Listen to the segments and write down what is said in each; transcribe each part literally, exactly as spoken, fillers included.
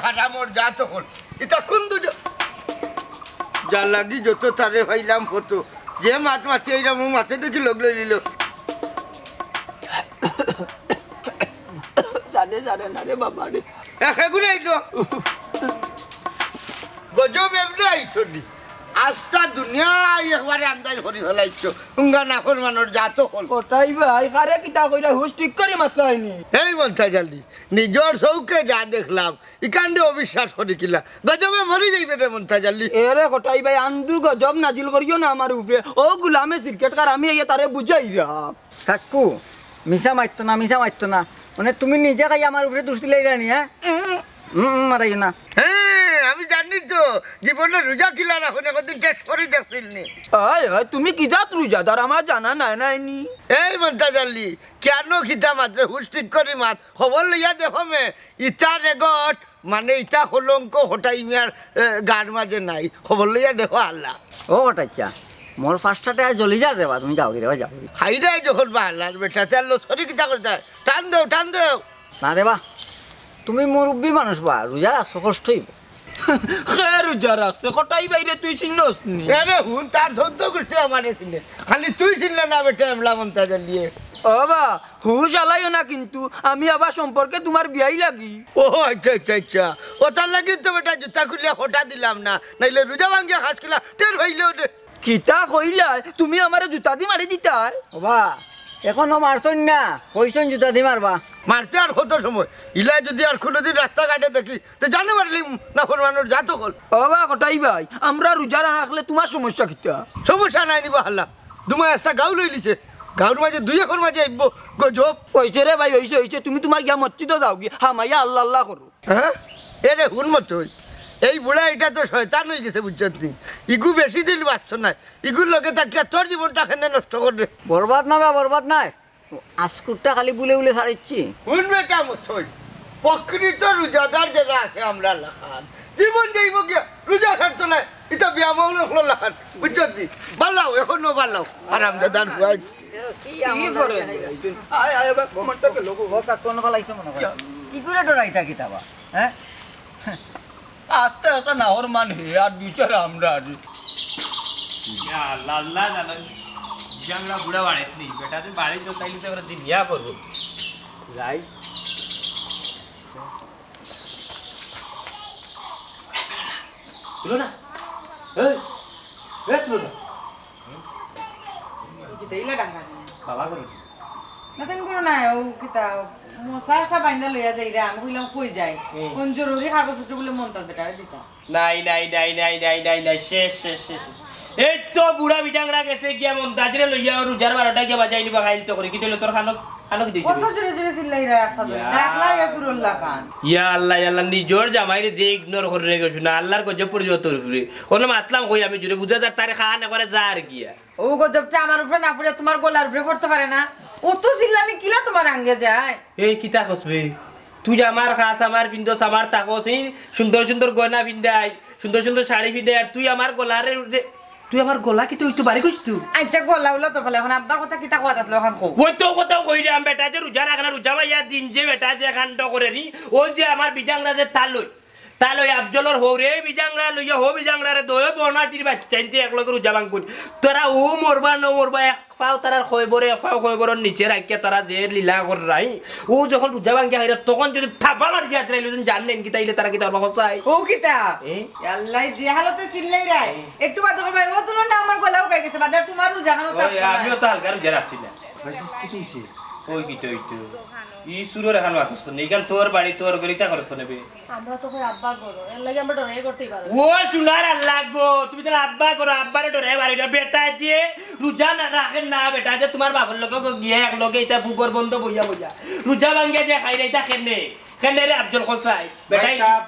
হারামর জাত অকল। ইতা কুন দুইজন? যার লাগি যত তারে পাইলাম ফটো। যে মাত মাতে এইরাম মাতে দেখি লগ লই নিল। জানে, জানে না রে বাবা রে। এ, সেগুলো আইলো। গজব এমনে আইছনি। আস্তা দুনিয়াই একবারে আন্দাজ করি ফেলাইছো। হুঙ্গা নাফরমানর জাত অকল। কটাই ভাই, কারে কিতা কইরা হুশ ঠিক করি মাতলায়নি। এই মন্তাজ আলী, নিজর চউখে যা দেখলাম, ইখানরে অবিশ্বাস করি কিলা? গজবে মরি যাইবে রে মন্তাজ আলী। এরে কটাই ভাই, আন্দু গজব নাজিল করিও না আমার উপরে। ও গুলামে সিরকেট কার, আমি আইয়া তারে বুঝাইরাম। কাকু, মিছা মাততো না, মিছা মাততো না। মানে তুমি নিজে খাই আমার উপরে দুষ দিলাইরানি, হ্যাঁ? উম, উম, মারাইও না। হ্যাঁ, আমি জানি তো, জীবনে রোজা কিলা রাখো না, একদিন টেস্ট করি দেখছিলনি। ওই, ওই, তুমি কি জাত রোজাদার আমার জানা নাই, নাইনি? এই মন্তাজ আলী, কেন কিতা মাতরে হুশ ঠিক করি মাত, খবর লইয়া দেখো মে, ইতা রেকর্ড মানে ইতা কলঙ্ক কটাই মিয়ার, এ, গার মাঝে নাই। খবর লইয়া দেখো আল্লাহ। ও কটাইচ্ছা, মোর পাঁচটা টেকা জ্বলি যার রে বা, তুমি যাওগি রে বা, যাওগি। হাই রে, যখন বাহালার বেটা, তে আল্লাহ সরি কিতা করে যায়? টান দেও, টান দেও। না রে বা, তুমি মুরব্বি মানুষ বা, রোজা রাখছো, কষ্ট অইবো। কে রোজা রাখছে? কটাই ভাইরে তুই চিনস নি? আরে হুন, তার চৌদ্দ গোষ্ঠী আমারে চিনে। খালি তুই চিনলে না বেটা, এমলা মন্তাজ আলীয়ে। ও বা, হুশ আলাইও না কিন্তু, আমি আবার সম্পর্কে তোমার বিয়াই লাগি। ও আচ্ছা, আচ্ছা, আচ্ছা। ও তার লাগি তো বেটা জুতা খুলিয়া খোটা দিলাম না, নাইলে রোজা ভাঙ্গিয়া খাস কিলা টের পাইলে ওরে। কিতা কইলায়? তুমি আমারে জুতা দি মারি দিতায়? ও বা, এখনো মারছইন না, কইছইন জুতা দি মারবা। মারতে আর কত সময়? ইলা যদি আর কোনোদিন রাস্তাঘাটে দেখি, তে জানে মারলিম নাফরমানর জাত অকল। ও বা কটাই ভাই, আমরা রোজা না রাখলে তোমার সমস্যা কিতা? সমস্যা নাই নি বাহালা। দুমাই আস্তা গাঁও লইলিছে। গাঁওর মাঝে দুই একর মাঝে আইবো গজব। অইছে রে ভাই, অইছে, অইছে। তুমি তোমার গিয়া মসজিদো যাওগি, হামাইয়া আল্লাহ আল্লাহ করো। হ্যাঁ? এরে হুন মতই। এই বুড়া ইটা তো শয়তান অইগেছে, বুঝছত নি? ইগু বেশি দিন বাঁচতো নায়। ইগুর লগে থাকিয়া তোর জীবনটা কেনে নষ্ট কররে? বরবাদ না বা, বরবাদ নায়। আজকুরটা খালি বুলে বুলে ছাড়িচ্ছি। হুন বেটা মতই, প্রকৃত রোজাদার যেরা আছে আমরার লাখান, জীবন যাইবো গিয়া, রোজা ছাড়তো নায়, ইতা বিয়ামল অকলর লাখান, বুঝছত নি? বালাও, এখনো বালাও, হারামজাদার ফুয়াইন। কি করে? আয়, আয়, এবার কমান্ডার গেল গো। ও কাক, কোন ফালাইছো মনে করে? কি করে ডরাই থাকি তাবা? হ্যাঁ? আস্তা একটা নাফরমান হে, আর বিচার আমরা আর। ইয়া আল্লাহ, আল্লাহ জানো। জাংলা বুড়া বাড়িত নেই, বেটা যে বাড়িত তো তাইলে তো এবার জিনিয়া করবো। যাই। তুলো না। এই, এই তুলো না। কিতা ইলা ডাকা? বাবা করে। না, তেন করো না, ও কিতা, মশা একটা বাইন্দা লইয়া যাইরা, আমি কইলাম, "কই যাই?" হুম। কোন জরুরি কাগজপত্র বলে মন্তাজ বেটারে দিতা। নাই, নাই, নাই, নাই, নাই, নাই, নাই, শেষ, শেষ, শেষ, শেষ। এই তো বুড়া বিজাংরা গেছে গিয়া মন্তাজরে লইয়া, ও রোজার বারোটা গিয়া বাজাই নিবা, খাইল তো করে। কি দিল তোর খানো? খানো কি দিছে? কত জোরে জোরে চিল্লাইরা একটা ধরে। ইয়া। ডাকলাই আসুরুল্লাহ খান। ইয়া আল্লাহ, ইয়া আল্লাহ, নিজর জামাইরে যে ইগনোর করে রেখে শুনা, আল্লাহর গজব পড়ে যাওয়া তোর উপরে। ওনে মাতলাম কই আমি জুরে, বুঝা যার তারে খান একবারে যার গিয়া। ও গজবটা আমার উপরে না পড়ে তোমার গলার উপরে পড়তে পারে না? ও তো চিল্লানি কিলা তোমার আঙ্গে যায়? এই কিতা কসবে? তুই আমার খাস, আমার ফিন্দস, আমার তাকস, এই সুন্দর সুন্দর গয়না ফিন্দাই, সুন্দর সুন্দর শাড়ি ফিন্দাই, আর তুই আমার গলারে, রে, তুই আমার গলা কিতা অইতো বাড়ি কইস তুই? আচ্ছা, গলা উলা তো ফেলে, এখন আব্বার কথা কিতা কওয়াত আসলো, এখন কও। ওই তো কথা কইলাম, বেটা যে রোজা রাখে না, রোজা ভাইয়া দিন যে বেটা যে কাণ্ড করে নি, ও যে আমার বিজাংরা যে তালই, তাইলে ওই আফজলর হৌরে বিজাংরা লইয়া হো বিজাংরারে দোয়ে বনাটির বাচ্চা ইনতে এক লগে রোজা ভাঙকুন। তোরা ও মরবা ন মরবা, এক পাও তারার খয়বরে, এক পাও খয়বরর নিচে রাখিয়া তারা যে লীলা কররাই। ও যখন রোজা ভাঙিয়া খাইরা, তখন যদি থাবা মারি দিয়া দিলাই, যদি জান নেন কি তাইলে তারা কি তার বাবা চাই? ও কিতা? এ? আল্লাহ যে হালতে চিল্লাই রাই। এ? একটু বাদে কবাই, "ও তুলো না, আমার গলা উকাই গেছে, বাদে তোমার রোজা খানো ওই, থাকতো না।" আমিও তো হালকা রোজা রাখছি না। ভাই সাহেব, কি হইছে? ওই কি তো, ওই তো। ই সুরর এখান মাতস তো নেই, কারণ তোর বাড়ি, তোর গলিটা করছ নেবে। আমরা তো কই আব্বা করো, এর লাগি আমরা ডরাই করতেই পারো। ও সোনার আল্লাহ গো, তুমি তাহলে আব্বা করো, আব্বারে ডরাই পারি না। বেটা যে রোজা না রাখেন না, বেটা যে তোমার বাবার লগে গিয়া এক লগে ইতা ফুকর বন্ধ বইয়া বইয়া। রোজা ভাঙ্গিয়া যে খাই রে, ইতা খেনে, খেনে রে আফজল খোসাই। বেটাই ভাই সাহেব,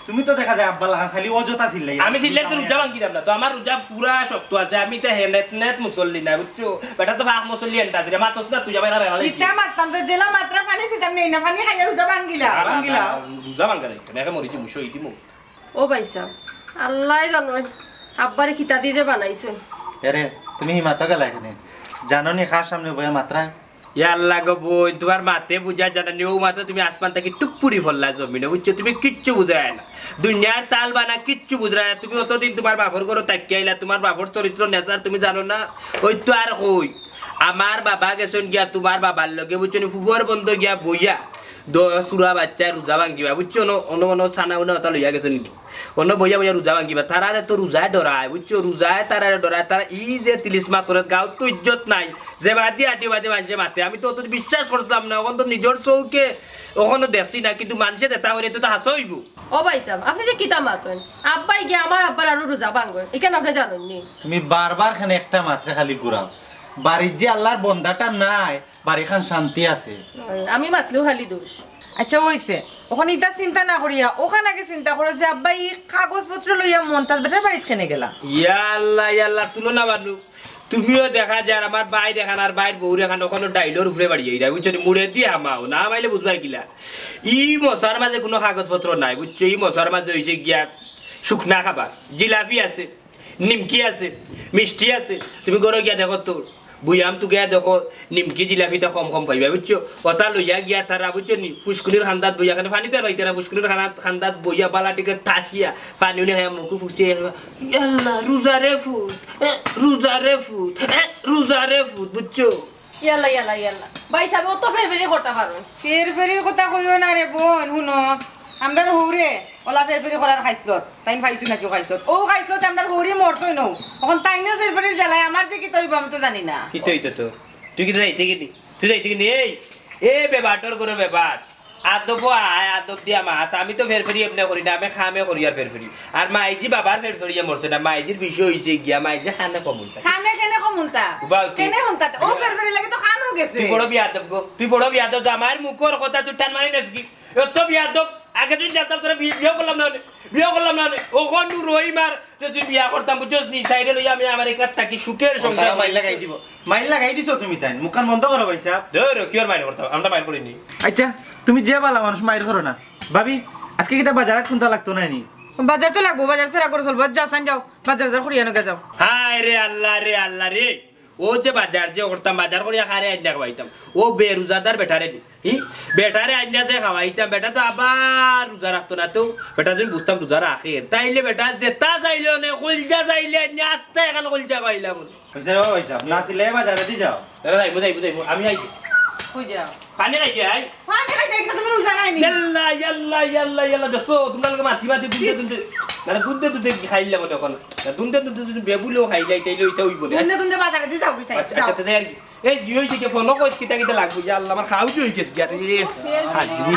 তুমি তো দেখা যায় আব্বা লাখান খালি অযথা চিল্লাই। আমি চিল্লাই তো রোজা ভাঙ্গিলাম না, তো আমার রোজা পুরা শক্ত আছে, আমি তো হেনেত নেত মুসল্লি না, বুঝছো? বেটা তো পাক মুসল্লি এন্টা আছে, মাতস না তুই আমার আর কিতা মাততাম, তো জেলা মাত্রা পানি দিতাম নেই না, পানি খাইয়া রোজা ভাঙ্গিলা। না, না, ভাঙ্গিলা। না, রোজা ভাঙ্গা যাইতো না, একে মরি যাবো, শহীদি মরি। ও ভাই সাহেব, আল্লাহ জানো আব্বারে কিতা দি যে বানাইছে। এরে, তুমি হি মাতা গেলা এখানে? জানো নি কার সামনে বইয়া মাত্রা? ইয়া আল্লাহ গো বইন, তুমার মাতে বুঝা জানা নি, অউ মাত্র তুমি আসমান থাকি টুপ পড়ি পড়লা জমিনো, বুঝছো? তুমি কিচ্ছু বুঝায় না, দুনিয়ার তাল বানা কিচ্ছু বুঝায় না। তুমি অতদিন তুমার বাপর ঘরো থাকি আইলা, তুমার বাপর চরিত্র nature তুমি জানো না? অউ তো আর কই, আমার বাবা গেছইন গিয়া তুমার বাবার লগে, বুঝছো নি, ফুফর বন্দো গিয়া বইয়া, দ-, সুরা বাচ্চায় রোজা ভাঙ্গিবা, বুঝছো? অনো, অনো, অনো সানা উনা অতা লইয়া গেছইন গি। অনো বইয়া বইয়া রোজা ভাঙ্গিবা। তারারে তো রোজায় ডরায়, বুঝছো? রোজায় তারারে ডরায়। তারা ই যে তিলিস মাতরে, গাঁওত তো ইজ্জত নাই। যে বাদি আটি বাদি মানষে মাতে। আমি তো অত বিশ্বাস করতাম না। অখন তো নিজর চউখে অখনো দেখছি না, কিন্তু মানষে যেতা কইরা তো, তো হাছা অইবো। ও ভাইসাব, আপনে যে কিতা মাতইন? আব্বায় গিয়া আমার আব্বার আরো রোজা ভাঙ্গইন, ইখান আপনে জানইন নি? তুমি বারবার কেনে একটা মাতরে খালি ঘুরাও। বাড়িত যে আল্লার বন্দাটা নাই, বাড়িখান শান্তি আছে। আমি মাতলেও খালি দোষ। আচ্ছা, অইছে। অখন ইতা চিন্তা না করিয়া, অখান আগে চিন্তা করো যে আব্বায় ই কাগজপত্র লইয়া মন্তাজ বেটার বাড়িত কেনে গেলা। ইয়া আল্লাহ, ইয়া আল্লাহ, তুলো না বানু। তুমিও দেখা যার আমার ভাইর এখান আর ভাইর বউর এখান, অখনো ডাইলর উপরে বাড়ি আইরা, বুঝছো নি? মুড়েদি হামাও, না হামাইলে বুঝবায় কিলা? ই মশার মাঝে কুনু কাগজপত্র নাই, বুঝছো? ই মশার মাঝে অইছে গিয়া শুকনা খাবার, জিলাপি আছে, নিমকি আছে, মিষ্টি আছে। তুমি ঘরো গিয়া দেখো তো, বুয়াম তুকাইয়া দেখো, নিমকি জিলাপিটা কম কম পাইবা, বুঝছো? অতা লইয়া গিয়া তারা, বুঝছো নি, ফুসকুনির কান্দাত বইয়া, কেনে পানি তো আর পাইতা না, ফুসকুনির কান্দাত, কান্দাত বইয়া বালা টিকে তাসিয়া, পানি উনি খাইয়া মুখো ফুসিয়া, "ইয়াল্লা, রোজা রে ফুত, এ, রোজা রে ফুত, এ, রোজা রে ফুত", বুঝছো? ইয়াল্লা, ইয়াল্লা, ইয়াল্লা। ভাইসাব, অত ফেরফেরি করতা পারইন? ফেরফেরির কথা কইও না রে বইন, হুনো, আমরার হউরে অলা ফেরফেরি করার খাইছলত, তাইন পাইছো নাকি খাইছলত? অউ খাইছলত আমরার হউরি মরছইন অউ। অখন তাইনর ফেরফেরির জ্বালায় আমার যে কিতা অইবো আমি তো জানি না। কিতা অইতো তোর? তুই কিতা যাইতে কিনি? তুই যাইতে কিনি? এই, এ বেবাটর ঘরো বেবাট। আদবো আয়, আদব দিয়া মাত। আমি তো ফেরফেরি এমনে করি না, আমি কামে করি আর ফেরফেরি। আর মাইজি বাবার ফেরফেরিয়ে মরছে না, মাইজির বিষয় অইছে গিয়া, মাইজি কানে কম হুনতা। কানে কেনে কম হুনতা? উবাও তুই। কেনে হুনতা? অউ ফেরফেরি লাগি তো কানও গেছে। তুই বড় বেয়াদব গো, তুই বড় বেয়াদব। জামাইর মুখর কথা তুই টান মারি নেস কি? অত বেয়াদব, আগে তুই জানতাম তোরে বিয়ে, বিয়ে করলাম না অনে, বিয়ে করলাম না অনে। অখন নু রহিম আর তুই বিয়া করতাম, বুঝছস নি? তাইরে লইয়া আমি আমার একাত থাকি সুখের সংসার। মাইর লাগাই দিব। মাইর লাগাই দিছো তুমি তাইন। মুখখান বন্ধ করো ভাইসাব। ধরো, কি আর মাইর করতাম? আমরা মাইর করিনি। আচ্ছা, তুমি যে বালা মানুষ মাইর করো না। ভাবি, আজকে কিতা বাজার আট কুন্তা লাগতো না নি? বাজার তো লাগবো, বাজার ছাড়া ঘরো চলবো। যাও, সান যাও, বাজার বাজার করিয়া আনো গিয়া যাও। হায় রে আল্লাহ রে আল্লাহ রে, অউ যে বাজার যে করতাম, বাজার করিয়া কারে আইন্না খাওয়াইতাম? অউ বেরোজাদার বেটারে নি। ই বেটারে আইন্না যে খাওয়াইতাম, বেটা তো আবার রোজা রাখতো না, তেউ বেটা যদি বুঝতাম রোজা রাখের, তাইলে বেটা যেতা চাইলে অনে, কইলজা চাইলে আইন্না, আস্তা এখান কইলজা খাওয়াইলাম অনে। অইছে রে ভাইসাব, না ছিলে বাজারেদি যাও। দাদা, যাইমু, যাইমু, যাইমু, আমি আইছি। কই যাও? পানি খাইতে আই। পানি খাইতে আই, তুমি রোজা নাই নি? ইয়াল্লা, ইয়াল্লা, ইয়াল্লা, ইয়াল্লা, দেখছো? তুমরার লগে মাতি মাতি দুন্দে দুন্দে, মানে দুন্দে দুন্দে খাইলাম অনে অখন। না, দুন্দে দুন্দে দুন্দে বেবুলেও খাইলাই, তাইলে ইতা অইবো না। দুন্দে দুন্দে বাজারেদি যাও, কি চাই? আচ্ছা, যাও। আচ্ছা, তাই আর কি? এই, ইয়ে অইছে কি, ফোনও কইস কিতা কিতা লাগবো, ইয়া আল্লাহ, আমার খাওয়া অই গেছে গিয়া রে।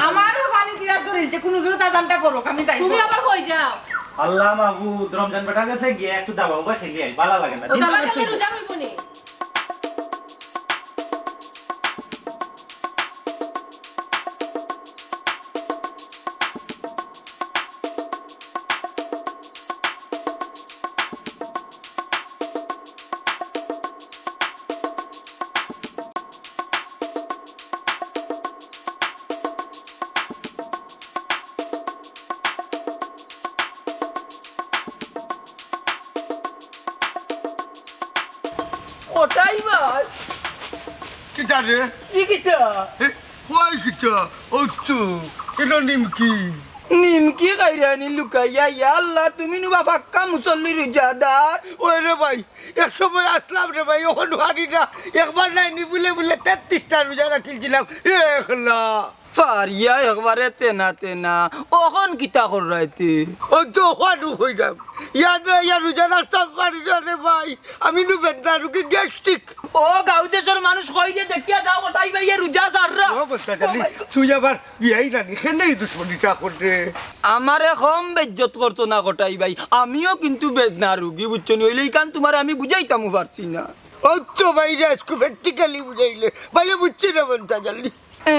আমারও পানি পিয়াস ধরিলছে, কুনু জোরে আজানটা পড়ুক, আমি যাই। তুমি আবার কই যাও? আল্লাহ মাবুদ, রমজান বেটার গেছে গিয়া একটু দাবা উবা খেলি আই, বালা লাগে না। ও দিন দাবা তো খেলে রোজা অইবো নি? কটাই ভাই। কিতা রে? ই কিতা? এ, ওই কিতা? ও তো, ইনো নিমকি। নিমকি খাইরানি লুকাইয়া, ইয়া আল্লাহ, তুমি নু বা পাক্কা মুসল্লি রোজাদার। ওই রে ভাই, এক সময় আছলাম রে ভাই, অখন পারি না। একবার নায় নি বুলে বুলে তেত্রিশটা রোজা রাখিলছিলাম। এ আল্লাহ। পারিয়া একবারে তেনা তেনা। অখন কিতা কররায় তে? ও তো অখানউ কইরাম। ইয়াদ রইয়া রোজা রাখতাম পারি না রে ভাই। আমি নু বেদনা রুগী, gastric। ও গাঁও দেশর মানুষ কইরে দেখিয়া যাও, কটাই ভাইয়ে রোজা ছাড়রা। ও বস্তা জানি, ও ভাই। তুই আবার বিয়াই রানি, কেনে ই দুশমনিটা কররে? আমারে কম বেইজ্জত করতো না কটাই ভাই, আমিও কিন্তু বেদনা রুগী, বুঝছো নি? অইলে ইখান তুমারে আমি বুঝাইতামও পারছি না। ও তো ভাইরে আইজকু practically বুঝাইলে, ভাইয়ে বুঝছি না বন্তা জানি। এ,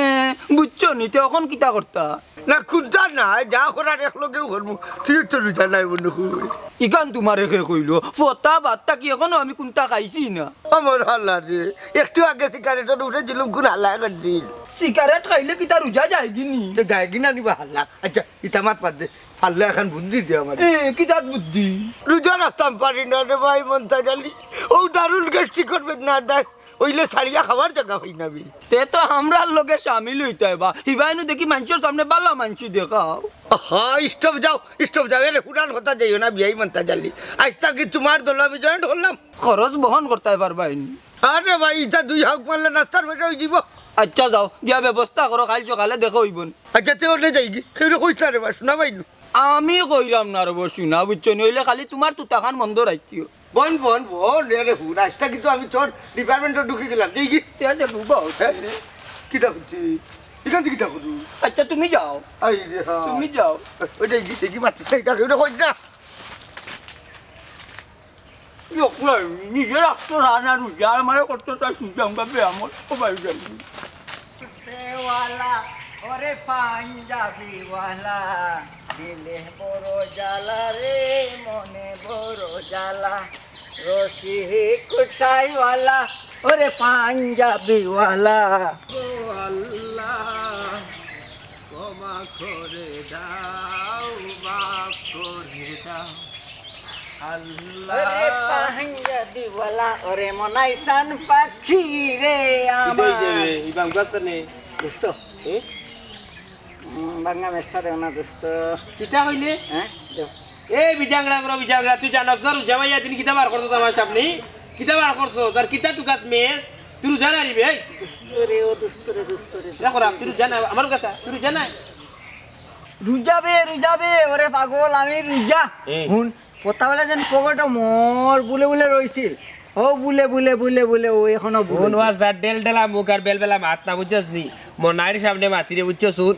বুঝছো নি? তে অখন কিতা করতা? না, কুন্তা না, যা করার একলগেউ করমু। তুই তো রোজা নাই মনে কই। ইখান তুমারে কে কইলো? ফতা ভাত থাকি এখনো আমি কুন্তা খাইছি না। আমার হালা রে, একটু আগে সিগারেটর উপরে জুলুম কুন হালায় করছিল? সিগারেট খাইলে কিতা রোজা যায়গি নি? তে যায়গি না নি বা হালা? আচ্ছা, ইতা মাত বাদ দে। পারলে এখান বুদ্ধি দে আমারে। এ, কিতা বুদ্ধি? রোজা রাখতাম পারি না রে ভাই, মন্তাজ আলী। ও দারুণ gastric করবে না, দেখ। অইলে ছাড়িয়া খাওয়ার জাগা অয় না বে। তে তো আমরার লগে শামিল অইতায় বা। হিবাইনু দেখি মানষর সামনে বালা মানষি দেখাও। আহা, stop যাও, stop যাও। এরে হুরান কথা যাইও না, বিয়াই মন্তাজ আলী। আইজ থাকি তুমার দলো আমি join করলাম। খরচ বহন করতায় পারবায়নি। আরে ভাই, ইতা দুই হাউক মারলে নাস্তার পয়সা অইযিবো। আইচ্ছা যাও, গিয়া ব্যবস্থা করো, কাইল সকালে দেখা অইবোনি। আইচ্ছা, তে অনে যাইগি। কেউরে কইছ না রে বা, হুনা ভাই নু। আমি কইরাম না রে বা, হুনা, বুঝছো নি? অইলে খালি তুমার তুতাখান বন্ধ রাখিও। বন, বন, বন, এরে হুন, আইজ থাকি তো আমি তোর department-ও ঢুকি গেলাম। যাইগি। তে যে বুবা হচ্ছে। হ্যাঁ? কিতা করছি? ইখান থাকি কিতা করু? আইচ্ছা, তুমি যাও। আই রে, হ্যাঁ। তুমি যাও। ওই যাইগি, যাইগি, মারছি, সেই তাকে ওটা কই না। লোক নাই, নিজে রাখতো না, না রুজি, আর আমারে করতো তাই সুজা, আমরা ব্যায়াম, ও ভাই যাই। দেওয়ালা, ওরে পাঞ্জাবিওয়ালা, দিলে বড় জ্বালা রে, মনে বড় জ্বালা। রশি কুটাইওয়ালা, ওরে পাঞ্জাবিওয়ালা। ও আল্লাহ, ক্ষমা করে দাও, মাফ করে দাও। আল্লাহ। ওরে পাঞ্জাবিওয়ালা, ওরে মনাইছান পাখি রে কিতা অইছে আমার। রে? ই বাম গাছ কানে? দোস্ত। এ? উম, বাঙ্গা মেচটা দেও না, দোস্ত। কিতা কইলে? হ্যাঁ? দেও। এ, বিজাংরা করো, বিজাংরা। তুই জানস না, রুজা মাইয়া দিন কিতা বার করছো আমার সামনে? কিতা বার করছো? আর কিতা তুকাত মেস? তুই রুজা না রে, এই? দোস্ত রে, ও দোস্ত রে, দোস্ত রে, কিতা করা? তুই রুজা না, আমার কথা, তুই রুজা না? রুজা বে, রুজা বে, ওরে পাগল, আমি রুজা। হুম। হুন, ফতাওয়ালা যেন পকেটো মোর বুলে বুলে রইছিল। ও বুলে, বুলে, বুলে, বুলে, ও এখনো বুলে। হুন, ওয়া যা ডেল ডেলা মুখ আর বেল বেলা মাত না, বুঝছস নি? মনাইর সামনে মাতিরে, বুঝছস হুন?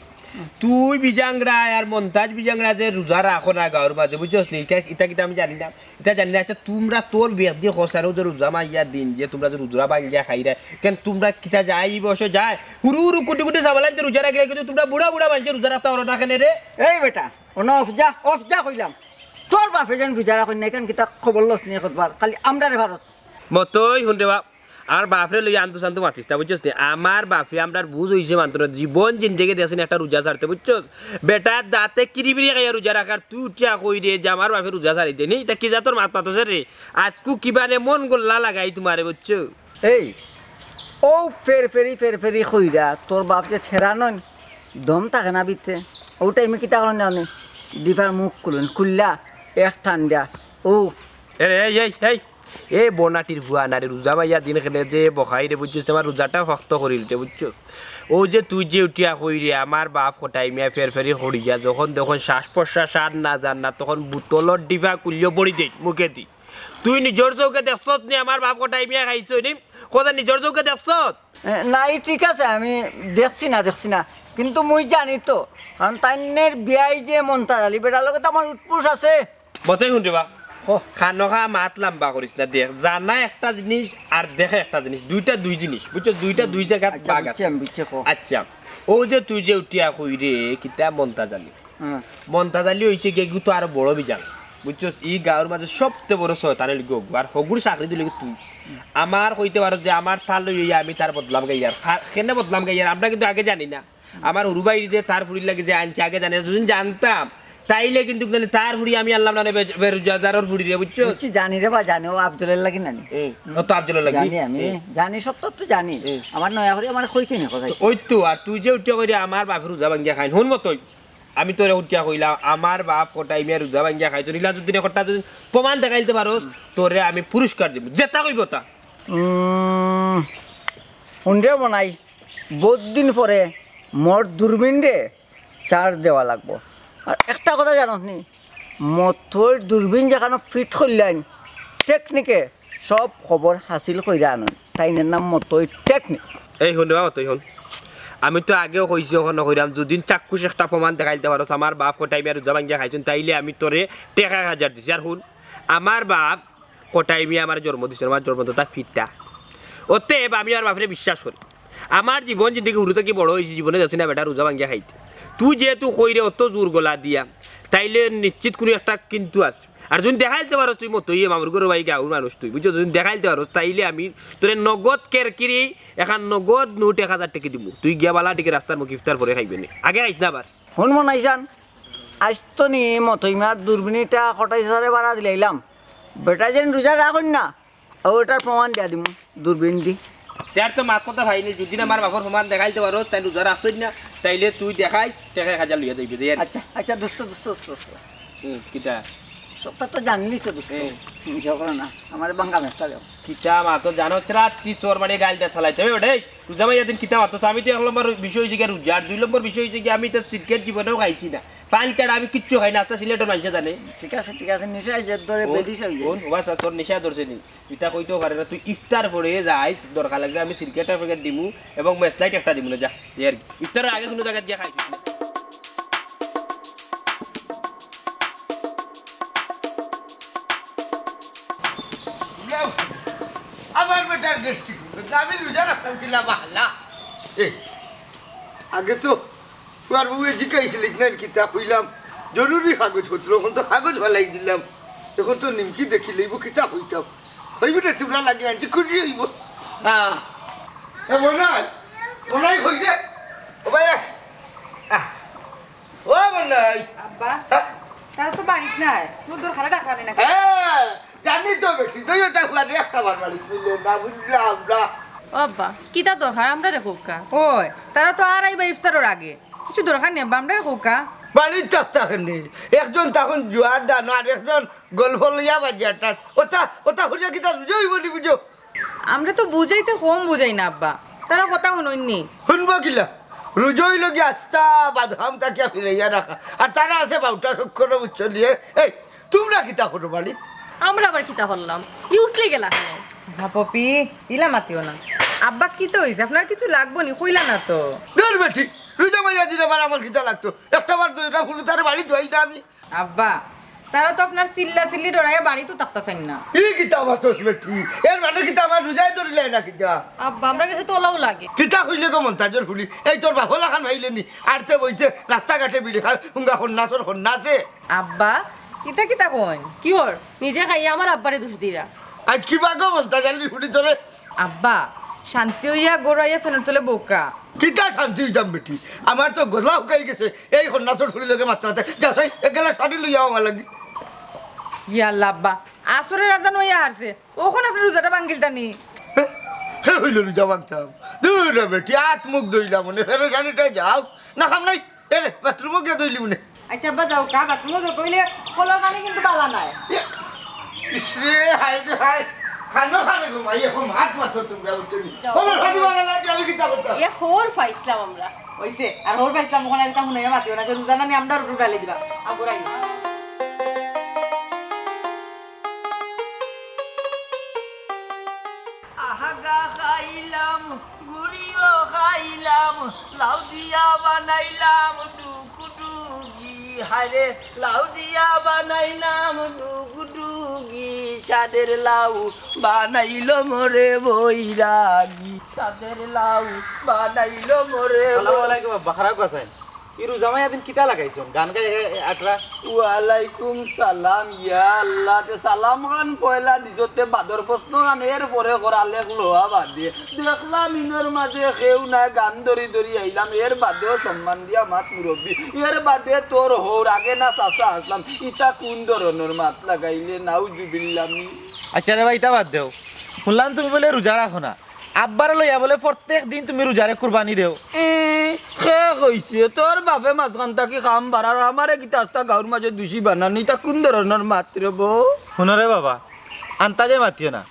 তুই বিজাংরা আর মন্তাজ বিজাংরা যে রুজা রাখো না গাঁওর মাঝে, বুঝছস নি? ইতা, ইতা কিতা আমি জানি না। ইতা জানি না। আইচ্ছা, তুমরা তোর বিয়াদি খসারও যে রুজা মাইয়া দিন, যে তুমরা যে রুজা ভাঙ্গিয়া খাইরায়, কেন তুমরা কিতা যাই বসে যায়? হুরু হুরু কুটি কুটি সাবালাইন যে রুজা রাখিরায়, কিন্তু তুমরা বুড়া বুড়া মানষে রুজা রাখতা পারো না কেনে রে? এই বেটা, অনো অফ যা, অফ যা কইলাম। তোর বাপে যেন রুজা রাখইন না, ইখান কিতা খবর লস নি কতবার, খালি আমরারে পারস। মতই হুন রে বাপ, আর বাপরে লইয়া আনতু সানতু মাতিস না, বুঝছস নি? আমার বাপে আমরার বুঝ অইছে মানতো না, জীবন জিন্দেগি দেখছি না একটা রুজা ছাড়তে, বুঝছস? বেটা দাঁতে কিরিবিরি খাইয়া রুজা রাখার, তুই উঠিয়া কইরে যে আমার বাপে রুজা ছাড়ি দেয়নি, ইতা কি জাতর মাত মাতছে রে? আইজকু কিবা এমন গোল্লা লাগাই তুমারে, বুঝছো? এই, ও ফেরফেরি ফেরফেরি কইরা, তোর বাপ যে ছেড়া নন, দম থাকে না ভিতরে। ও টাইমে কিতা করইন জানো নি? ডিফার মুখ খুলইন, খুললা এক টান দিয়া, ও। এরে, এই, এই, এই, এ বনাটির ফুয়া না রে, রুজা মাইয়া দিন কেনে যে বখাইরে, বুঝছস? তুমার রুজাটা শক্ত করিলতে, বুঝছস? ও যে তুই যে উঠিয়া কইরে, আমার বাপ কটাই মিয়া ফেরফেরি করিয়া, যখন দেখইন শ্বাস প্রশ্বাস আর না যার না, তখন বুতলর ডিফা খুলিয়া বড়ি দেইন মুখেদি। তুই নিজর চউখে দেখছস নি আমার বাপ কটাই মিয়া খাইছইন নি? কথা নিজর চউখে দেখছস? এ, না, ই ঠিক আছে, আমি দেখছি না, দেখছি না, কিন্তু মুই জানি তো, কারণ তাইনের বিয়াই যে মন্তাজ আলী, বেটার লগে তো আমার উঠপুস আছে। মতই হুন রে বা। কও। খানোখা মাত লাম্বা করিস না, দেখ, জানা একটা জিনিস আর দেখে একটা জিনিস, দুইটা দুই জিনিস, বুঝছো? দুইটা দুই জাগাত আইচ্ছা, ভাগ আছে। বুঝছি আমি, বুঝছি, কও। আইচ্ছা, ও যে তুই যে উঠিয়া কইরে, কিতা মন্তাজ আলী? হ্যাঁ। মন্তাজ আলী অইছে গিয়া কিন্তু আরো বড় বিজাং। বুঝছস? ই গাঁওর মাঝে সবতে বড় শয়তান অইল গিয়া অগু। আর হগুর চাকরি দিল গিয়া তুই। আমার কইতে পারো যে আমার তার লই অইয়া আমি তার বদনাম গাইয়ার। খা-, কেনে বদনাম গাইয়ার? আমরা কিন্তু আগে জানি না। আমার হুরু ভাই যে তার ফুড়ির লাগি যে আনছে আগে জানি না। যদি জানতাম, তাইলে কিন্তু জানি তার ফুড়ি আমি আনলাম না রে বে-, বেরুজাদারর ফুড়ি রে, বুঝছস? বুঝছি, জানি রে বা, জানি, ও আব্দুলের লাগি নানি। হুম, ও তো আব্দুলের লাগি। জানি আমি, হুম। জানি, সব তথ্য জানি। হুম। আমার নয়া করি আমার কইতে নি কথা। ওই তো, আর তুই যে উঠিয়া কইরে আমার বাপে রুজা ভাঙ্গিয়া খাইন, হুন মতই। আমি তোরে উঠিয়া কইলাম, আমার বাপ কটাই মিয়া রুজা ভাঙ্গিয়া খাইছইন, ইলা যদি রে কটা যদি প্রমাণ দেখাইলতে পারস, হুম। তোরে আমি পুরস্কার দিমু, যেটা কইব তা। উম, হুন রে বনাই, বহুত দিন পরে মোর দূরবীন রে চার্জ দেওয়া লাগবো। আর একটা কথা জানোস নি, মতইর দূরবীন যেখানো ফিট করলেন, টেকনিকে সব খবর হাসিল কইরা আনইন। তাইনের নাম মতই টেকনিক। এই হুন রে বাবা, তুই হুন। আমি তো আগেও কইছি, অখনো কইরাম, যুদিন চাক্ষুষ একটা প্রমাণ দেখাইলতে পারস, আমার বাপ কটাই মিয়া রুজা ভাঙ্গিয়া খাইছইন, তাইলে আমি তোরে টেকা এক হাজার দিছি। আর হুন, আমার বাপ কটাই মিয়া আমার জন্ম দিছে, আমার জন্মদাতা পিতা। অতএব আমি আমার বাপরে বিশ্বাস করি। আমার জীবন জিন্দেগি হুরু থাকি বড় অইছি, জীবনে দেখছি না বেটা রুজা ভাঙ্গিয়া খাইতে। তুই যেহেতু কইরে অত জোর গলা দিয়া, তাইলে নিশ্চিত কুনু একটা কিন্তু আছে। আর যদি দেখাইলতে পারস তুই মতই মামুর ঘরর ভাই গাঁওর মানুষ তুই, বুঝছস? যদি দেখাইলতে পারস, তাইলে আমি তোরে নগদ কেরকিরি, এখান নগদ নোট এক হাজার টেকা দিমু। তুই গিয়া বালা টেকা রাস্তার মুখে ইফতার পরে খাইবে নে। আগে খাইস না আবার। হুন মনাইছান, আইজ তো নি মতই মার দূরবীনটা কটাই সারে বাড়া দিলাইলাম। বেটা যেন রুজা রাখইন না, ও এটার প্রমাণ দিয়া দিমু, দূরবীন দি। তার তো মাত কথা ভাই নি, যদি না আমার বাপর প্রমাণ দেখাইতে পারো, তাই রোজা রাখছইন না, তাইলে তুই দেখাইস, টেকা এক হাজার লইয়া যাইবে, যাই আর। আচ্ছা, আচ্ছা, দোস্ত, দোস্ত, দোস্ত, দোস্ত। হুম, কিতা? সবটা তো জানলিস, দোস্ত। হুম। ঝগড়া না, আমার বাঙ্গা মেস্টা যাও। কিতা মাতো জানো, রাত্তি চোর মারিয়া গাইল দিয়া চালাইতে হবে ওটাই। রোজা মাইয়া দিন কিতা মাতো, আমি তো এক নম্বর বিষয় হইছে গিয়া রোজা, আর দুই নম্বর বিষয় হইছে গিয়া আমি তো সিগারেট জীবনেও খাইছি না, পান কার্ড আমি কিচ্ছু খাই না, আস্তা সিলেটর মানুষে জানে। ঠিক আছে, ঠিক আছে, নেশা হইছে, ধরে হুন, বেদিস হইছে। হুন, ওবা স্যার, তোর নেশা ধরছে নি? ইতা কইতেও পারে না, তুই ইফতার পরে যাইস, দরকার লাগলে আমি সিগারেটের প্যাকেট দিমু এবং ম্যাচ লাইট একটা দিমু না, যা, এই আর কি। ইফতারের আগে কোনো জায়গায় গিয়া খাইস না। আমার বেটার গ্যাস্ট্রিক, আমি রোজা রাখতাম কিলা বাহালা। এ, আগে তো আর বউয়ে জিকাইছিল, "ইগনাইন কিতা?" কইলাম, "জরুরি কাগজপত্র।" অখন তো কাগজ ফালাই দিলাম, অখন তো নিমকি দেখি লইব, কিতা কইতাম। কইব রে, তোমরা লাগে আনছি, খুশি হইব। হ্যাঁ। এ, মনাই, মনাই কই রে? ও ভাই, আয়। আহ। ও মনাই। আব্বা, হ্যাঁ? তারা তো বাড়িত নাই, কোনো দরকারে ডাকরা নি না। হ্যাঁ, জানি তো বেটি, তুই ওটা ফুয়ারে একটা বার বাড়িত মিলে না, বুঝলাম না। ও আব্বা, কিতা দরকার? আমরারে কউক্কা। ওই, তারা তো আর আইবা ইফতারর আগে। কিছু দরকার নি আব্বা, আমরারে কউক্কা। বাড়িত থাকতা কেনে? একজন তখন জুয়ার দানো, আর একজন গল্প লইয়া বাজারটা। ওটা, ওটা করিয়া কিতা রুজা হইব নি বুঝো? আমরা তো বুঝাইতে কম বুঝাই না আব্বা, তারা কথা হুনইন নি। হুনবো কিলা? রুজা হইল গিয়া আস্তা বাদাম তাকিয়া ফিরাইয়া রাখা, আর তারা আছে বাউটা সক্ষর বুঝছো নিয়ে। এই, তোমরা কিতা করো বাড়িত? আমরা আবার কিতা করলাম? ইউসলি গেলা কেনে? হা পপি, ইলা মাতিও না। আব্বা, কিতা হইছে? আপনার কিছু লাগবো নি? কইলা না তো। ধুর বেটি, রুজা মাইয়া দিন আবার আমার কিতা লাগতো? একটা বার দুইটা ফুলু তার বাড়িত হই না আমি। আব্বা, তারা তো আপনার চিল্লা চিল্লি ডরাইয়া বাড়িত থাকতা চাইন না। ই কিতা মাতস বেটি? এর মানে কিতা আমার রুজায় ধরিলাই না কিতা? আব্বা, আমরা গেছে তো ওলাও লাগে। কিতা কইলে গো মন্তাজর ফুলি? এই তোর বাপর লাখান ভাইলে নি? আড়তে বইতে রাস্তাঘাটে বিড়ি খায়, হুঙ্গা খন্না তোর খন্না আছে। আব্বা, কিতা কিতা কইন? কি ওর? নিজে খাইয়া আমার আব্বারে দোষ দিরা। আইজ কিবা গো মন্তাজ আলীর ফুলি তোরে? আব্বা, শান্তি হইয়া গরু আইয়া ফেনের তলে বউক্কা। কিতা শান্তি হইতাম বেটি? আমার তো গলা হুকাই গেছে। এই খন্না তোর ফুলির লগে মাততে মাততে। যা চাই, এক গেলা শাড়ি লইয়া আমার লাগি। ইয়া আল্লাহ আব্বা, আসরের আজান হইয়া হারছে। অখন আপনে রুজাটা ভাঙ্গিলতা নি? হে, হে হইল রুজা ভাঙতাম। ধুর রে বেটি, আত মুখ ধইলাম মনে, ফেরেশানিটা যাও। না খাম নাই, এ রে, বাথরুমও গিয়া ধইলি মনে। আচ্ছা আব্বা, যাও, কা বাথরুমও যাও, কইলে কলর পানি কিন্তু বালা নাই। ইস রে, হায় রে হায়, খানো খানো ঘুমাই, এখন হাত মাত্র তোমরা উঠতে নি। যাও। কলর পানি বালা নাই, আমি কিতা করতাম? এ হোর পাইছলাম আমরা। হইছে, আর হোর পাইছলাম, অখন আর হুনাইয়া মাতিও না, যে রুজা না নি আমরা রুটু ডালি দিবা। আগুরাই। আহাগা খাইলাম, গুড়িও খাইলাম, লাউ দিয়া বানাইলাম ডুগডুগি। হায়রে, লাউ দিয়া বানাইলাম ডুগডুগি, সাদের লাউ বানাইল মোরে বৈরাগী, সাদের লাউ বানাইল মোরে। আসসালামু আলাইকুম আব্বা, খারাপ আছেন? ই রুজা মাইয়া দিন কিতা লাগাইছন? গান গাই আটরা। ওয়ালাইকুম সালাম, ইয়া আল্লাহ, তে সালাম খান পয়লা দিছতে বাদর প্রশ্ন খান এর পরে করা লেখ লোহা বাদে। দেখলাম ইনর মাঝে কেউ নাই, গান ধরি ধরি আইলাম, এর বাদেও সম্মান দিয়া মাত মুরব্বি, এর বাদে তোর হৌর আগে না চাচা আসলাম, ইতা কোন ধরনর মাত লাগাইলে? নাউজুবিল্লাহ। আচ্ছা রে ভাই, ইতা বাদ দেও, শুনলাম তুমি বুলে রুজা রাখো না, আব্বারে লইয়া বুলে প্রত্যেক দিন তুমি রুজারে কুরবানি দেও। এ, কে কইছে? তোর বাপে মাঝখান থাকি কাম বাড়ার, আমারে কিতা আস্তা গাউর মাঝে দুষী বানানি? ইতা কোন ধরনর মাত রে বো? হুনো রে বাবা, আন্তাজে মাতিও না।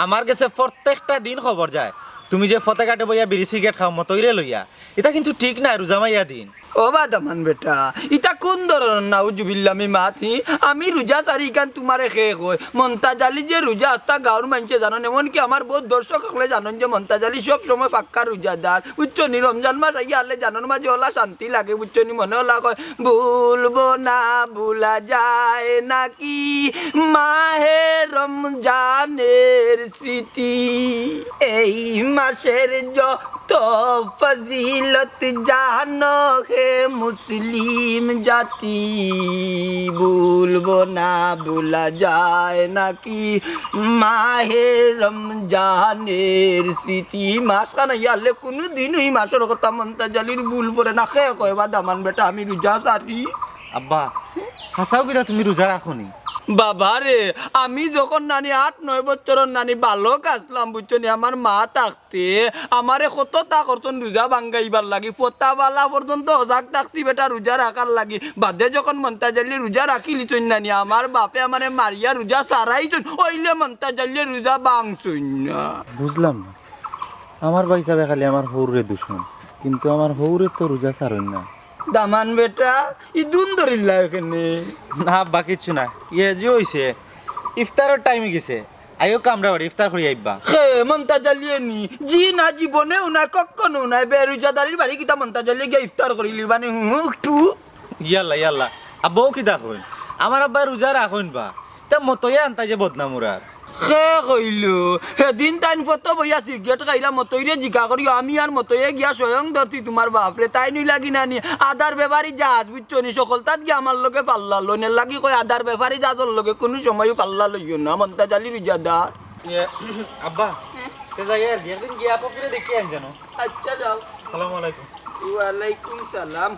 আমার গেছে প্রত্যেকটা দিন খবর যায়, তুমি যে ফতে ঘাটে বইয়া বিড়ি সিগারেট খাও মতইরে লইয়া, ইতা কিন্তু ঠিক নায় রুজা মাইয়া দিন। ও বাদামান বেটা, ইতা কোন ধরনর নাউজুবিল্লাহ আমি মাত হি? আমি রুজা সারি ইখান তুমারে কে কয়? মন্তাজ আলী যে রুজা আস্তা গাউর মানষে জানইন, এমনকি আমার বউত দর্শক অকলে জানইন যে মন্তাজ আলী সব সময় পাক্কা রুজাদার। বুঝছো নি? রমজান মাস আইয়া হারলে জানর মাঝে অলা শান্তি লাগে, বুঝছো নি? মনে অলা কয়, ভুলবো না, ভুলা যায় নাকি মাহে রমজানের স্মৃতি। এই মাসের যত ফজিলত জানো হে মুসলিম জাতি, ভুলবো না, ভুলা যায় নাকি মাহে রমজানের স্মৃতি। মাসখান আইয়া হারলে কুনুদিনও ই মাসর কথা মন্তাজ আলীর ভুল পড়ে না। কে কয় বাদামান বেটা আমি রুজা সারি? আব্বা, হাছাউ কিতা তুমি রুজা রাখো নি? বাবা রে, আমি যখন নানি আট নয় বছরর নানি বালক আছলাম, বুঝছো নি, আমার মা থাকতে আমারে কততা করছইন রোজা ভাঙ্গাইবার লাগি। ফতা বালা পর্যন্ত অজাগ থাকছি বেটা রোজা রাখার লাগি। বাদে যখন মন্তাজ আলীয়ে রোজা রাখিলিছইন নানি, আমার বাপে আমারে মারিয়া রোজা সারাইছইন, অইলে মন্তাজ আলীয়ে রোজা ভাঙছইন না। বুঝলাম না, আমার ভাইসাবে খালি আমার হউররে দুশমন, কিন্তু আমার হউরে তো রোজা ছাড়ইন না। দামান বেটা, ইদুন ধরিল্লা কেনে? না আব্বা, কিচ্ছু না। ইয়ে যে অইছে, ইফতারর টাইম অইগেছে। আইও কামরা বাড়ি, ইফতার করি আইবা। হে, মন্তাজ আলীয়ে নি? জি না, জীবনেও নায়, কখনো নায়। বেরোজাদারির বাড়ি কিতা মন্তাজ আলীয়ে গিয়া ইফতার করিলিবা নি? হুম, একটু। ইয়াল্লা, ইয়াল্লা। আব্বা, অউ কিতা কইন? আমার আব্বায় রোজা রাখইন বা। তে মতইয়ে আনতায় যে বদনাম উড়ার। কে কইলো? হেদিন তাইন ফতো বইয়া সিগারেট খাইরা মতইরে জিকা করিও, আমি আর মতইয়ে গিয়া স্বয়ং ধরছি তুমার বাপরে। তাইন অইলা গি নানি, আদার বেপারি জাহাজ, বুঝছো নি? সকলতাত গিয়া আমার লগে পাল্লা লইন, এর লাগি কয় আদার বেপারি জাহাজর লগে কুনু সময়ও পাল্লা লইও না, মন্তাজ আলী রোজাদার। ইয়ে, আব্বা, তে যাই আর কি, একদিন গিয়া ফকিরে দেখি আইন জানো। আচ্ছা, যাও। আসসালামু আলাইকুম। ওয়ালাইকুম সালাম।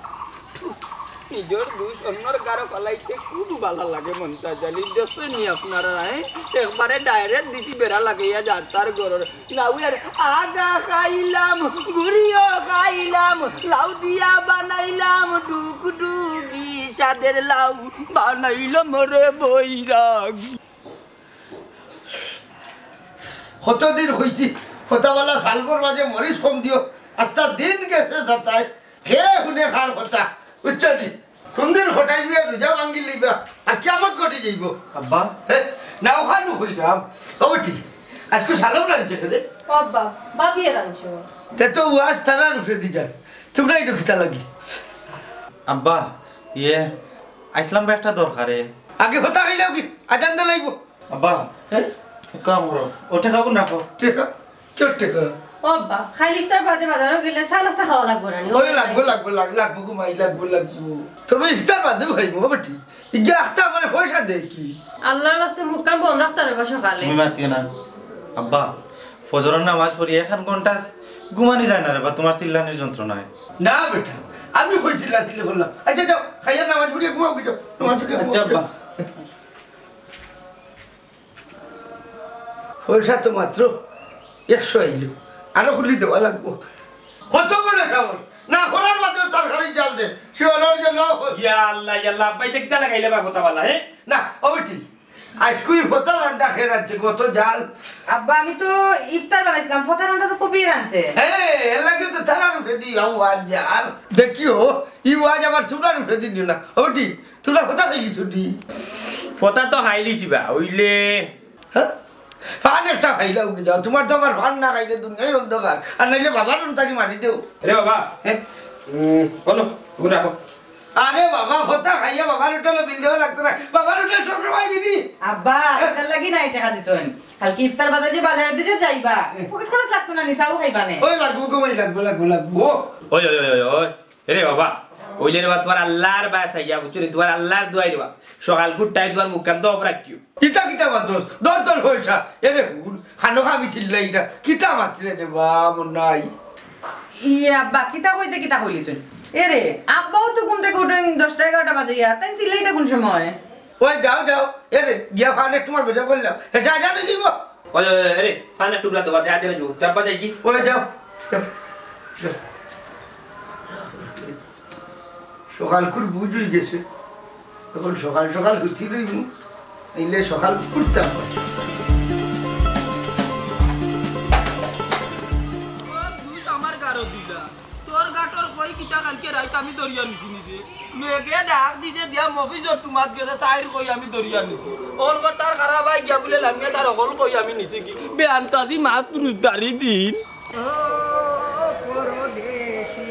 নিজর দুষ অন্যর গারো ফালাইতে কুনু বালা লাগে মন্তাজ আলী? দেখছইন নি আপনারা, হ্যাঁ? একবারে direct দিছি বেড়া লাগাইয়া যার তার ঘরর। লাউয়ের আগা খাইলাম, গুড়িও খাইলাম, লাউ দিয়া বানাইলাম ডুগডুগি, স্বাদের লাউ বানাইলাম রে বৈরাগী। কতদিন কইছি, ফতাবালা সালবর মাঝে মরিচ কম দিও, আস্তা দিন গেছে যাতায়, হে হুনে কার কথা, বুঝছো নি? কোনদিন হটাইবে, রোজা ভাঙ্গিলিবা, আর কিয়ামত ঘটি যাইবো। আব্বা। হে, না অখানউ কইরাম, ও বেটি, আইজকু সালব রানছে রে? ও আব্বা, ভাবিয়ে রানছো। তে তো ওয়াজ তারার উপরে দি যার, তুমরা ইনো কিতা লাগি? আব্বা, ইয়ে, আইছলাম বা একটা দরকারে। আগে কথা কইলাম কি? আজান দে লাইব। আব্বা, হ্যাঁ? এক কাম করো, ও টেকাগুন রাখো। টেকা? কিওর টেকা? ও আব্বা, খালি ইফতার বাদে বাজারো গেলে চা নাস্তা খাওয়া লাগবো না নি? ওই লাগবো, লাগবো, লাগ-, লাগবো গো মাই, লাগবো, লাগবো। তবে ইফতার বাদেউ খাইমু, ও বেটি। ইগিয়ে আখতা আমারে পয়সা দেয় কি? আল্লার ওয়াস্তে মুখখান বন্ধ রাখতা রে বা সকালে। তুমি মাতিও না। আব্বা, ফজরর নামাজ পড়ি এখান ঘন্টা আছে, ঘুমানি যায় না রে বা, তুমার চিল্লানির যন্ত্রণায়। না বেটা, আমি কই চিল্লা চিল্লি করলাম। আচ্ছা যাও, খাইয়া নামাজ পড়িয়া ঘুমাও কি যাও, নামাজ পড়িয়া আচ্ছা ঘুমাও। আব্বা। পয়সা তো মাত্র একশো আইলো, আরো খুলি দেওয়া লাগবো। কত বড় সাহস! না করার বাদেও তরকারির জাল দে, সে অর্ডার যে না হয়। ইয়া আল্লাহ, ইয়া আল্লাহ, আব্বায় দেখতা লাগাইলে বা কথা বলা, হে? না, ও বেটি, আইজকু ই ফতা রান্দা খেয়ে রাখছে, কত জাল। আব্বা, আমি তো ইফতার বানাইছিলাম, ফতা রান্দা তো কবিয়ে রানছে। হ্যাঁ, এর লাগি তো তারার উপরে দি, আও আর জাল। দেখিও, ই ওয়াজ আবার তুমরার উপরে দি নিও না। ও বেটি, তুমরা ফতা খাইলিছো নি? ফতা তো খাইলিছি বা, অইলে হ্যাঁ? পান একটা খাইলাও কি যাও, তুমার তো আমার পান না খাইলে দুনিয়াই অন্ধকার, আর নাইলে বাবার রুম থাকি মারি দেও। রে বাবা, হ্যাঁ? উম, বলো, তুমি রাখো। আরে বাবা, ফতা খাইয়া বাবার হোটেলে বিল দেওয়া লাগতো না, বাবার হোটেল সবসময় বিলি। আব্বা, এটার লাগি না এই টেকা দিছইন। কালকে ইফতার বাদে যে বাজারে দিছে যাইবা, পকেট খরচ লাগতো না, নিছাও খাইবা নে। ওই লাগবো গো, ওই লাগবো, লাগবো, লাগবো। ওই, ওই, ওই, ওই, ওই। এরে বাবা, অইলে রে বা, তুমার আল্লার বায় চাইয়া, বুঝছো নি? তুমার আল্লার দোয়াই রে বা। সকাল কুরটাই তুমার মুখখান দফ রাখিও। কিতা কিতা মাতস? দর দর পয়সা। এরে হুন, খানো খাবি চিল্লাই না। কিতা মাতরে রে বা, মন নাই। ইয়ে আব্বা, কিতা কইতে কিতা কইলিছইন? এরে, আব্বাও তো ঘুম থাকি উঠইন দশটা এগারোটা বাজে ইয়া, তাইন চিল্লাইতা কুন সময়? ওই যাও, যাও। এরে, গিয়া ফানে তুমার গজা করলাম। হেটা জানো দিব? ওই, ওই, ওই, আরে, পানের টুকরা তো বাদে আজে না জু, চাপা যাই কি? ওই যাও, যাও, যাও। সকাল করে বুঝ হয়ে গেছে, এখন সকাল সকাল হুতি লইব, এইলে সকাল উঠতাম। আমার গারো দিলা। তোর গাটর কই কিতা কালকে রাইত আমি দরিয়া নিছি নি রে? মেঘে ডাক দিছে দিয়া মফিজর টুমাত গেছে, চাইর কই আমি দরিয়া নিছি। অকল কর তার খারাপ আই গিয়া বুলে লামিয়া তার অকল কই আমি নিছি কি? বেআন্তাজি মাছ রোজদারি দিন। ও পরদেশি,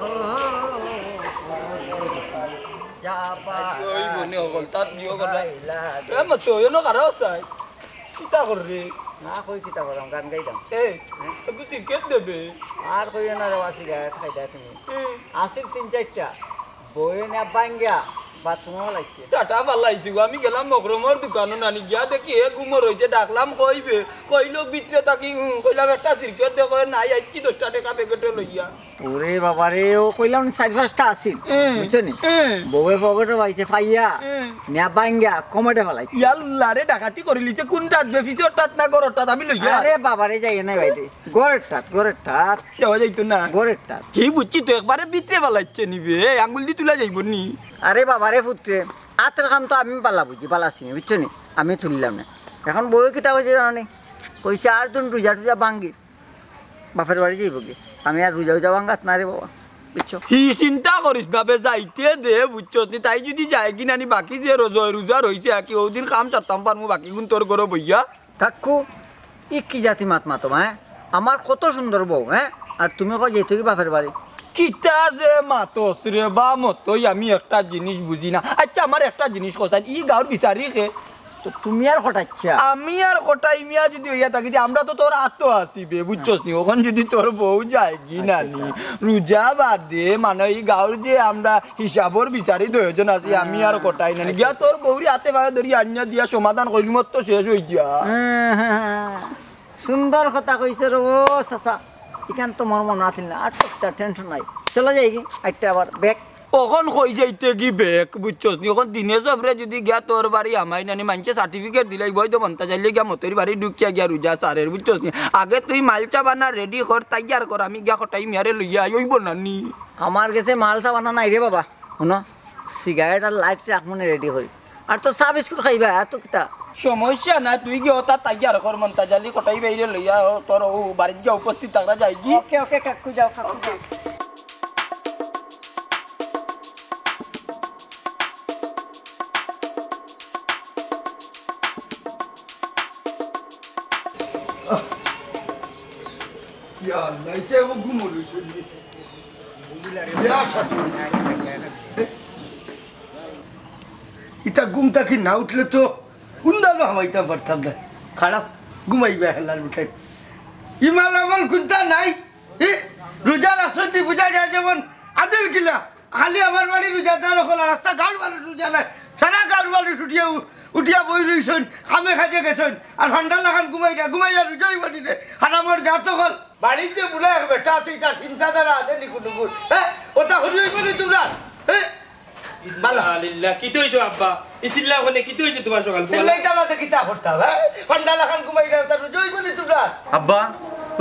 ও পরদেশি, যা পারা ওই মনে অকল তার দিও কথা। খাইলা দে। এ মতো, এনো খারাপ চাই। কিতা কর রে? না কই কিতা করাম, গান গাইতাম। এ, হ্যাঁ? একটু সিগারেট দেবে? আর কইও না রে বা, সিগারেট খাইতায় তুমি। এ। আছিল তিন চাইরটা, বইয়ে না বাঙ্গিয়া বাথরুমও লাগছে। টাটা ফালাইছি গো, আমি গেলাম মকরমর দোকানো নানি, গিয়া দেখি হে ঘুমো রইছে, ডাকলাম কইবে, কইলো ভিতরে থাকি, হুম, কইলাম একটা সিগারেট দে, কয় নাই, আইছি দশটা টেকা প্যাকেটো লইয়া। ওরে বাবা রে, ও কইলাম নি চাইর পাঁচটা আছিল, হুম। বুঝছো নি? হুম। বউয়ে পকেটো পাইছে পাইয়া, হুম। নিয়া ভাঙ্গিয়া কমেটে ফালাইছে। ইয়াল্লা রে, ডাকাতি করিলিছে। কোন টাত বে, পিছর টাত না ঘরর টাত? আমি লইয়া আরে বাবা রে, যাইও না বাইরে। ঘরর টাত, ঘরর টাত। যাওয়া যাইতো না। ঘরর টাত। হি বুঝছি তো, একবারে ভিতরে ফালাইছে নি বে, আঙ্গুল দি তুলা যাইবো নি? আরে বাবা রে পুত্রে, আতর কাম তো আমি বালা বুঝি, বালা চিনি, বুঝছো নি? আমি তুললাম না। এখন বউয়ে কিতা কইছে জানো নি? কইছে, "আর তুন রুজা টুজা ভাঙ্গি, বাপের বাড়ি যাইবো গি। আমি আর রুজা উজা ভাঙ্গাত না রে বাবা।" বুঝছো? হি চিন্তা করিস না বে, যাইতে দে, বুঝছস নি? তাই যদি যায় কি নানি, বাকি যে রোজা, রুজা রইছে, আর কি ওদিন কাম সারতাম পারমু, বাকি গুন তোর ঘরো বইয়া। থাকো, ই কি জাতি মাত মাতো, হ্যাঁ? আমার কত সুন্দর বউ, হ্যাঁ? আর তুমি কই যাইতো কি বাপের বাড়ি? কিতা যে মাতস রে বা মতই, আমি একটা জিনিস বুঝি না। আচ্ছা, আমার একটা জিনিস কও চাইন, ই গাঁওর বিচারি কে? তো তুমি আর কটাইচ্ছা? আমি আর কটাই মিয়া যদি হইয়া থাকি যে আমরা তো তোর আতো আছি বে, বুঝছস নি? অখন যদি তোর বউ যায় কি আচ্ছা, নানি, আচ্ছা। রুজা বাদে মানে ই গাঁওর যে আমরা হিসাবর বিচারি দুইজন আছি, আমি আর কটাই নানি। আচ্ছা। গিয়া তোর বউরি আতে পায়ে ধরি আনিয়া দিয়া সমাধান কইলি মত তো শেষ হই যা। হ্যাঁ, হ্যাঁ, হ্যাঁ। সুন্দর কথা কইছে রে ও চাচা, ইখান তো মোর মনো আছিল না। আর তো একটা টেনশন নাই, চলো যাই কি, একটা আবার ব্যাগ। অখন কই যাইতে কি ব্যাগ, বুঝছস নি? অখন দিনে সবরে যদি গিয়া তোর বাড়ি হামাই নানি, মানষে সার্টিফিকেট দিলাই, বৈধ মন্তা যাইলে গিয়া মতইর বাড়ি ঢুকিয়া গিয়া রুজা সারের, বুঝছস নি? আগে তুই মালসা বানা রেডি কর, তৈয়ার কর, আমি গিয়া কটাই মিয়ারে লইয়া আই, অইবো নানি? আমার গেছে মালসা বানা নাই রে বাবা। হুনো, সিগারেট আর লাইট রাখ মনে রেডি করি। আর তো চা বিস্কুট খাইবা, আর তো কিতা? সমস্যা নাই, তুই গিয়া ওটা তৈয়ার কর, মন্তা যাইলে কটাই বাইরে লইয়া, ও তোর ও বাড়িত গিয়া উপস্থিত থাকরা যাই কি? ওকে, ওকে, কাকু যাও, কাকু যাও। ইয়া আল্লাহ, ইটা এমন ঘুমো রইছে। ইয়া শাশুড়ি। ইটা ঘুম থাকি না উঠলে তো উন্দালো হামাইতাম পারতাম না। খারাপ, ঘুমাইবা হেলার উঠাই। ইমাল আমাল কুন্তা নাই। ই রোজা রাখছইন নি বুঝা যায় যেমন আদিল কিলা। খালি আমার বাড়ি রোজাদার অকল, আর রাস্তা গাঁওর মানুষ রোজা নাই। সারা গাঁওর মানুষ উঠিয়া উ-, উঠিয়া বই রইছইন, কামে কাজে গেছইন। আর ফান্ডা লাখান ঘুমাইরা, ঘুমাইয়া রোজা অইবো নি রে। আর আমার জাত অকল। বাড়িত যে বুড়া এক বেটা আছে, ইটার চিন্তাধারা আছে নি কুনুগুর? হ্যাঁ? ওটা হরি অইবো নি তোমরা? হ্যাঁ? বালা। আলিল্লাহ, কিতা অইছে আব্বা? ই চিল্লা অখনে কিতা অইছে তুমার সকাল? চিল্লাইতাম না তে কিতা করতাম, হ্যাঁ? ফান্ডা লাখান ঘুমাইরা, ওটা রোজা অইবো নি তোমরা? আব্বা,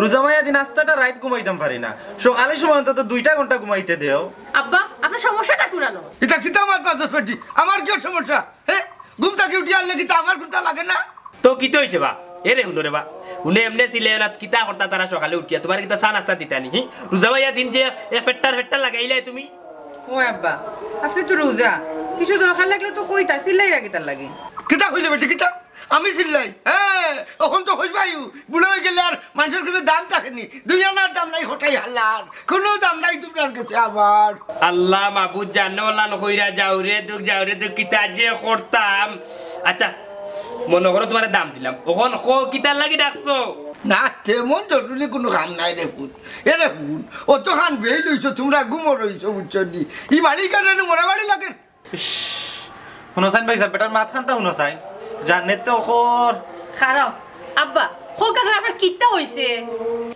রোজা মাইয়া দিন আস্তাটা রাইত ঘুমাইতাম পারি না। সকালে সময় অন্তত দুইটা ঘন্টা ঘুমাইতে দেও। আব্বা, আপনার সমস্যাটা কুনানো? ইটা কিতা মাত মাতস বেটি? আমার কিওর সমস্যা? হ্যাঁ? ঘুম থাকি উঠি আনলে কিতা আমার কুন্তা লাগে না? তো কিতা অইছে বা? এ রে হুনো রে বা। হুনে এমনে ছিলে না, কিতা করতা তারা সকালে উঠিয়া? তুমার কিতা চা নাস্তা দিতা নি? হি? রোজা মাইয়া দিন যে এ ফেট্টার ফেট্টার লাগাইলায় তুমি? ও আব্বা, আপনে তো রোজা। কিছু দরকার লাগলে তো কইতা, চিল্লাইরা কিতার লাগি? কিতা কইলে বেটি, কিতা? আমি চিল্লাই? হ্যাঁ, অখন তো কইবায়উ। বুড়া অইগেলে আর মানষর কুনু দাম থাকে নি। দুই আনার দাম নাই, কটাই হালার। কুনু দাম নাই তুমরার গেছে আমার। আল্লাহ মাবুদ, জানো অলান কইরা যাও রে দুখ, যাও রে দুখ, কিতা যে করতাম। আচ্ছা, মনো করো তুমারে দাম দিলাম, অখন কও কিতার লাগি ডাকছো? না, তেমন জরুরি কুনু কাম নাই রে পুত। এ রে হুন, অতখান বেইল অইছো, তুমরা ঘুমো রইছো, বুঝছো নি? ই বাড়ি কেনে রে, মরা বাড়ি লাগে। ইশ, হুনো চাইন ভাইসাব, বেটার মাত খানতা হুনো চাইন। জানে তো খর। খারাপ। আব্বা, খোকা স্যার, আপনার কিতা অইছে?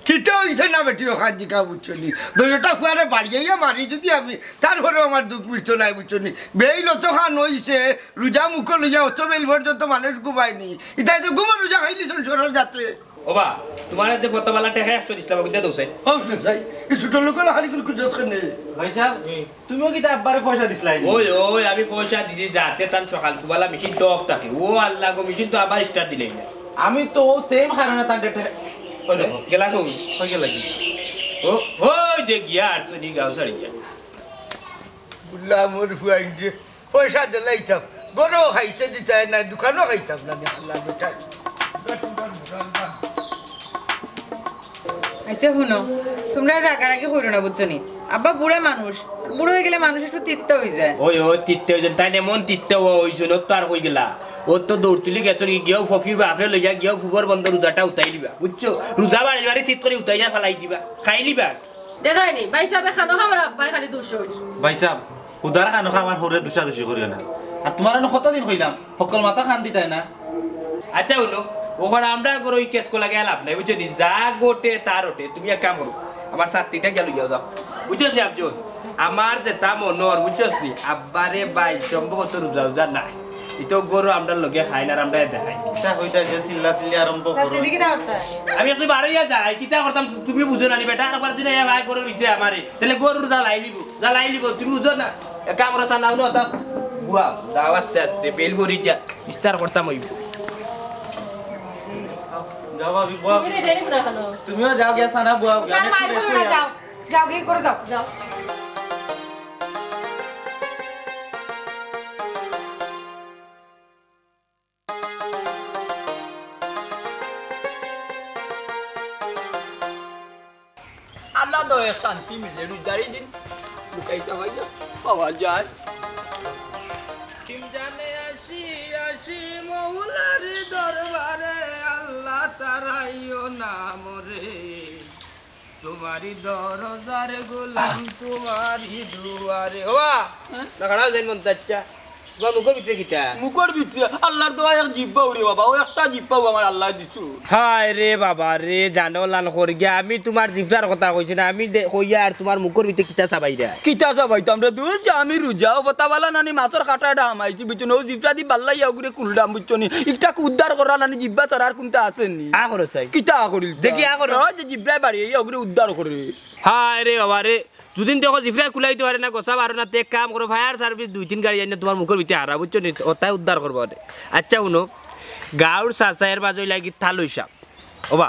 কিতা অইছে না বেটি, অখান জিকা বুঝছো নি? দুইটা ফুয়ারে বাড়িয়াইয়া মারি যদি আমি, তারপরেও আমার দুখ মিটতো নায়, বুঝছো নি? বেইল অতখান অইছে, রোজা মুখো লইয়া অত বেইল পর্যন্ত মানুষ ঘুমায়নি। ইতায় তো ঘুমো রোজা খাইলিছইন শহরর জাতে। ওবা, তুমারে যে ফতোয়ালা টেকা একশো দিছলাম, অগুইনতা দেও চাইন। ও, দেও চাইন। ই ছোট লোকর হারি করে খুঁজছ কেনে? ভাইসাব, তুমিও কিতা আব্বারে পয়সা দিছলায় নি? ওই, ওই, আমি পয়সা দিছি যাতে তান সকাল কুবালা মেশিন তো off থাকে। ও আল্লাহ গো, মেশিন তো আবার start দিলাই না। আমি তো same কারণে তান টেকা, ওই দেখো। গেলা কই? কই গেলা কি? ও, ওই দেখ গিয়া আর সনি গাঁও ছাড়ি গিয়া। বুল্লা মোর ফুয়াইন রে। পয়সা দিলাইতাম, ঘরো খাইতে দিতায় না, দোকানো খাইতাম না, নি আল্লাহ বেটায়। আচ্ছা, হুনো, তুমরা রাগারাগি কইরো না, বুঝছো নি? আব্বা বুড়া মানুষ, বুড়া অইগেলে মানুষ একটু তিত্তা অইযায়। ওই, ওই, তিত্তা অইযায়, তাইন এমন তিত্তা অইছইন, ও তো আর কই গেলা। ও তো দৌড় তুলি গেছইন, গিয়াউ ফফির বাপরে লইয়া গিয়াউ ফুবর বন্দর রোজাটা উতাই দিবা, বুঝছো? রোজা বাড়ি বাড়ি চিত করি উতাইয়া ফালাই দিবা, খাইলিবা। দেখইন নি, ভাইসাবে খানো খাবার আব্বার খালি দুষ অইল। ভাইসাব, হুদার খানো খাবার হরে দুষাদুষি করিও না। আর তুমারে অনো কতদিন কইলাম, হক্কল মাতো খান দিতায় না। আচ্ছা, হুনো, অখন আমরার ঘরো ই কেস করি গেলে লাভ নাই, বুঝছো নি? যা ঘটে তা রটে। তুমি এক কাম করো, আমার ছাত্তিটা গিয়া লইয়া যাও, বুঝছো নি আফজল? আমার যেতা মনো অর, বুঝছো নি? আব্বারে ভাই সম্ভবত রোজা রোজা নাই, ইতো ঘরো আমরার লগে খাইন আর আমরারে দেখাইন। কিতা কইতা যে চিল্লা চিল্লি আরম্ভ করো। আমি একটু বারইয়া যাই, কিতা করতাম তুমি বুঝো না নি বেটা? আর আবার দিন আইয়া ভাই ঘরর ভিতরে আমারে, তাইলে ঘরর জ্বালাইলিবো, জ্বালাইলিবো, তুমি বুঝো না? এক কাম করো, ছানা অনো অতা বুয়াও, যাও আস্তে আস্তে, বেইল পড়ি যা। ইফতার করতাম অইবো। যাও ভাবি, বও। তুমি রে দেরি করে কেন? তুমিও যাও গিয়া ছানা বও। স্যার, আমি একটু মাইর rest করো না, করি যাও। যাও, গিয়া করে যাও। যাও। আল্লাহ দয়া শান্তি মিলে রোজারি দিন লুকাইতে পাইয়া পাওয়া যায়। রমজানে আসি আসি মৌলার দরবারে, আল্লাহ তারাইও না মরে। তোমারই দরজার গোলাম, তোমারই দুয়ারে। ওবা, হ্যাঁ? না খাড়াও যাইন মন চাচ্ছা। তোমার মুখর ভিতরে কিতা? মুখর ভিতরে আল্লাহর দোয়া এক জিব্বা উরে বাবা, ও একটা জিব্বা আমার আল্লাহ দিছু। হায় রে বাবা রে, জানো লান করি গিয়া, আমি তোমার জিব্বার কথা কইছি না, আমি দে-, কইয়া আর তোমার মুখর ভিতরে কিতা চাবাইরা? কিতা চাবাইতাম রে, দূর যা, আমি রোজা, ও ফতাবালা নানি মাছর কাটা এটা হামাইছি, বুঝছো নি? ও জিব্বা দি বাল্লাইয়া ওগুরে কুলডাম, বুঝছো নি? একটা উদ্ধার করা নানি জিব্বা ছাড়া আর কোনটা আছে নি? আ করো চাই। কিতা আ করিল? দেখি আ করো। ও যে জিব্বায় বাড়ি, এই ওগুরে উদ্ধার করে। হায় রে বাবা রে, যুদিন দেখো জিফরায় কুলাইতে পারে না, গোসা পারে না, তে এক কাম করো, fire service দুই তিন গাড়ি আইনা তোমার মুখর ভিতরে হারা, বুঝছো নি? অতায় উদ্ধার করবো অনে। আচ্ছা হুনো, গাউর চাচাইর বাজই লাগি তালই সাপ। ওবা,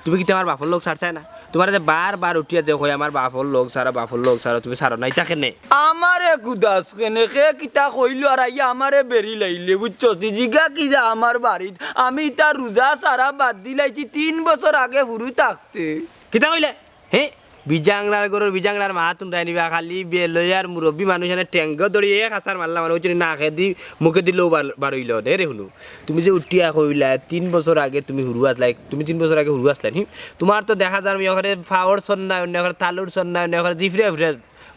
তুমি কিতা আমার বাফর লগ ছাড়তায় না? তোমারে যে বারবার উঠিয়া যে কই আমার বাফর লগ ছাড়ো, বাফর লগ ছাড়ো, তুমি ছাড়ো না, ইতা কেনে? আমারে গুদাস কেনে, কে কিতা কইলো আর আইয়া আমারে বেড়ি লাইলে, বুঝছো নি? জিগা কি যে আমার বাড়িত, আমি ইতা রোজা ছাড়া বাদ দিলাইছি তিন বছর আগে হুরু থাকতে। কিতা কইলে? হে, বিজাংরার ঘরর বিজাংরার মা তুমরা নিবা, খালি বেলইয়ার মুরব্বি মানুষ এনে ঠেঙ্গো ধরি এক আছাড় মারলা মানে, ওই জন্য নাকেদি মুখেদি লউ বার-, বারইলো। এরে হুনো, তুমি যে উঠিয়া কইলা, তিন বছর আগে তুমি হুরু আছলায়, তুমি তিন বছর আগে হুরু আছলায় নি? তোমার তো দেখা যার মি ওখানে পাওর সন্না, অন্য ওখানে তালুর সন্না, অন্য ওখানে জিফরে ফিরে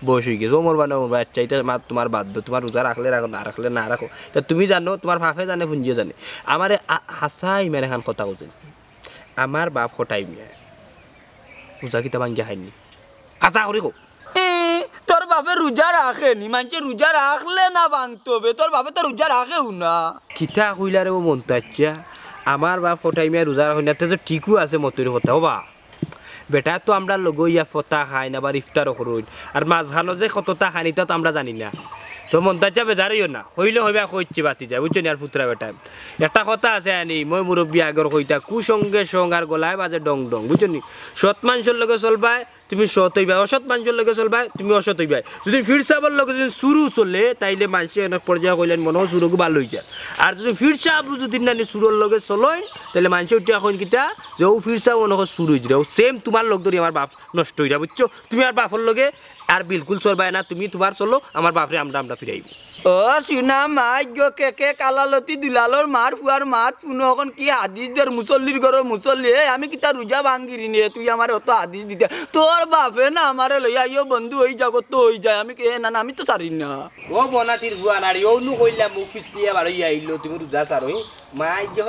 বয়স অই গেছে। ও মরবা না মরবা, আচ্ছা, ইটা মা-, তোমার বাধ্য, তোমার রোজা রাখলে রাখো, না রাখলে না রাখো। তা তুমি জানো, তোমার বাফে জানে, পুঞ্জিয়ে জানে। আমারে আ-, হাছা ইমান এখান কথা কইছে। আমার বাফ কটাই মিয়া। রোজা কিতা ভাঙ্গিয়া খাইন নি? হাছা করি কও। এ, তোর বাফে রোজা রাখে নি, মানষে রোজা রাখলে না ভাঙতো বে, তোর বাফে তো রোজা রাখেউ না। কিতা কইলা রে ও মন্তাচ্চা? আমার বাফ কটাই মিয়া রোজা রাখইন না, তে তো ঠিকউ আছে মতইর কথা, ওবা। বেটা তো আমরার লগে ইয়া ফতা খাইন, আবার ইফতারও করইন। আর মাঝখানো যে কততা খাইন, ইতা তো আমরা জানি না। তো মন্তাচ্চা বেজার অইও না, কইলে কইবা কইছি বাতি যায়, বুঝছো নি? আর ফুতরা বেটা। একটা কথা আছে আনি, মই মুরব্বি আগর কইতা, কুসঙ্গে সঙ্গ আর গলায় বাজে ডং ডং, বুঝছো নি? সৎ মানষর লগে চলবায়, তুমি সৎ অইবায়, অসৎ মানষর লগে চলবায়, তুমি অসৎ অইবায়। যুদি ফির সাবর লগে যুদি চুরু চলে, তাইলে মানষে অনেক পর্যায়ে কইলেন মনে হয় চুরগু ভালা অই যায়। আর যুদি ফির সাব যুদি নানি চুরর লগে চলইন, তাইলে মানষে উঠিয়া কইন কিতা যে, "ও ফির সাব মনে হয় চুর অই যায়, ও same তোমার লগ ধরি আমার বাফ নষ্ট অই যায়, বুঝছো? তুমি আর বাফর লগে আর বিলকুল চলবায় না, তুমি তোমার চলো, আমার বাফরে আমরা, আমরা ফিরাইবো।" ও সুনা মাই গো, কে কে কালালতি দুলালর মার ফুয়ার মাত হুনো, অখন কি হাদিস দের মুসল্লির ঘরর মুসল্লি? এ, আমি কিতা রোজা ভাঙ্গিরি নি? তুই আমারে অত হাদিস দিতে, তোর বাফে না আমারে লইয়া আইও বন্ধু, অই যাগো তো অই যায়, আমি কে না, না, আমি তো ছাড়ি না। ও বনাতির ফুয়া নারী, ও নু কইলা মুখ ফিসলিয়া বারইয়া আইলো, তুমি রোজা ছাড়ো, হি? মাই গো,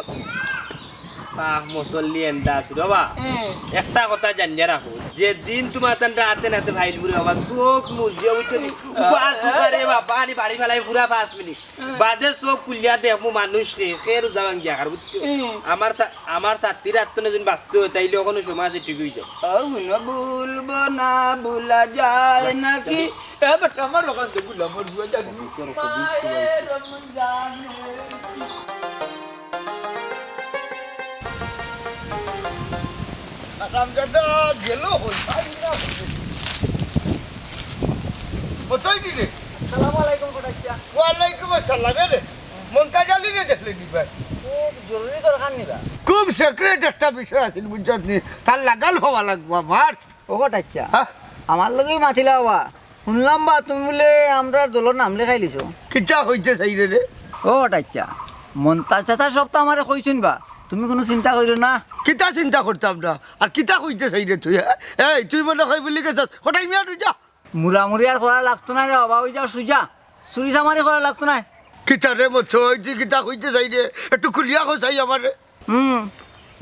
পাক মুসল্লি এন্দা আছো রে বা। হ্যাঁ। একটা কথা জানিয়া রাখো, যেদিন তোমার তান রাতে নাতে ভাইল বুড়ি বাবা, চোখ মুজিয়া উঠে নি, উপাস উপারে বাবা, আনি বাড়ি ফেলাই পুরা পাঁচ মিনিট। বাদে চোখ খুলিয়া দেখমু মানুষ কে, কে রোজা ভাঙ্গিয়া খার, বুঝছো? হুম। আমার সা-, আমার ছাত্রীর আত্মনে যদি বাঁচতে হয়, তাইলে অখনো সময় আছে, ঠিক অই যাও। আউ না ভুলবো না, ভুলা যায় নাকি? এ বেটা, আমার অখান তো গুলামর বুয়া জানি। মায়ে রমজানে। হারামজাদা গেল হই, তাই না? কতই দিলে? আসসালামু আলাইকুম, কটাইচ্ছা। ওয়ালাইকুম আসসালাম, এ রে। মন্তাজ আলীরে দেখলে নি ভাই? খুব জরুরি দরকার নি বা? খুব secret একটা বিষয় আছিল, বুঝছত নি? তার লাগাল হওয়া লাগবো আমার। ও কটাইচ্ছা, হ্যাঁ? আমার লগেউ মাতিলা বা। হুনলাম বা তুমি বুলে আমরার দলর নাম লেখাইলিছো। কিতা কইতে চাইরে রে? ও কটাইচ্ছা, মন্তাজ চাচায় সব তো আমারে কইছইন বা। তুমি কুনু চিন্তা করিও না। কিতা চিন্তা করতাম না? আর কিতা কইতে চাইরে তুই, হ্যাঁ? এই, তুই মনে কই বুলি গেছস? কটাই মিয়া তুই যা। মুড়ামুড়ি আর করা লাগতো নায় রে বাবা, অউ যা সুজা। চুরি চামারি করা লাগতো নায়। কিতা রে মতো, তুই কিতা কইতে চাইরে? একটু খুলিয়া কও চাই আমারে। হুম,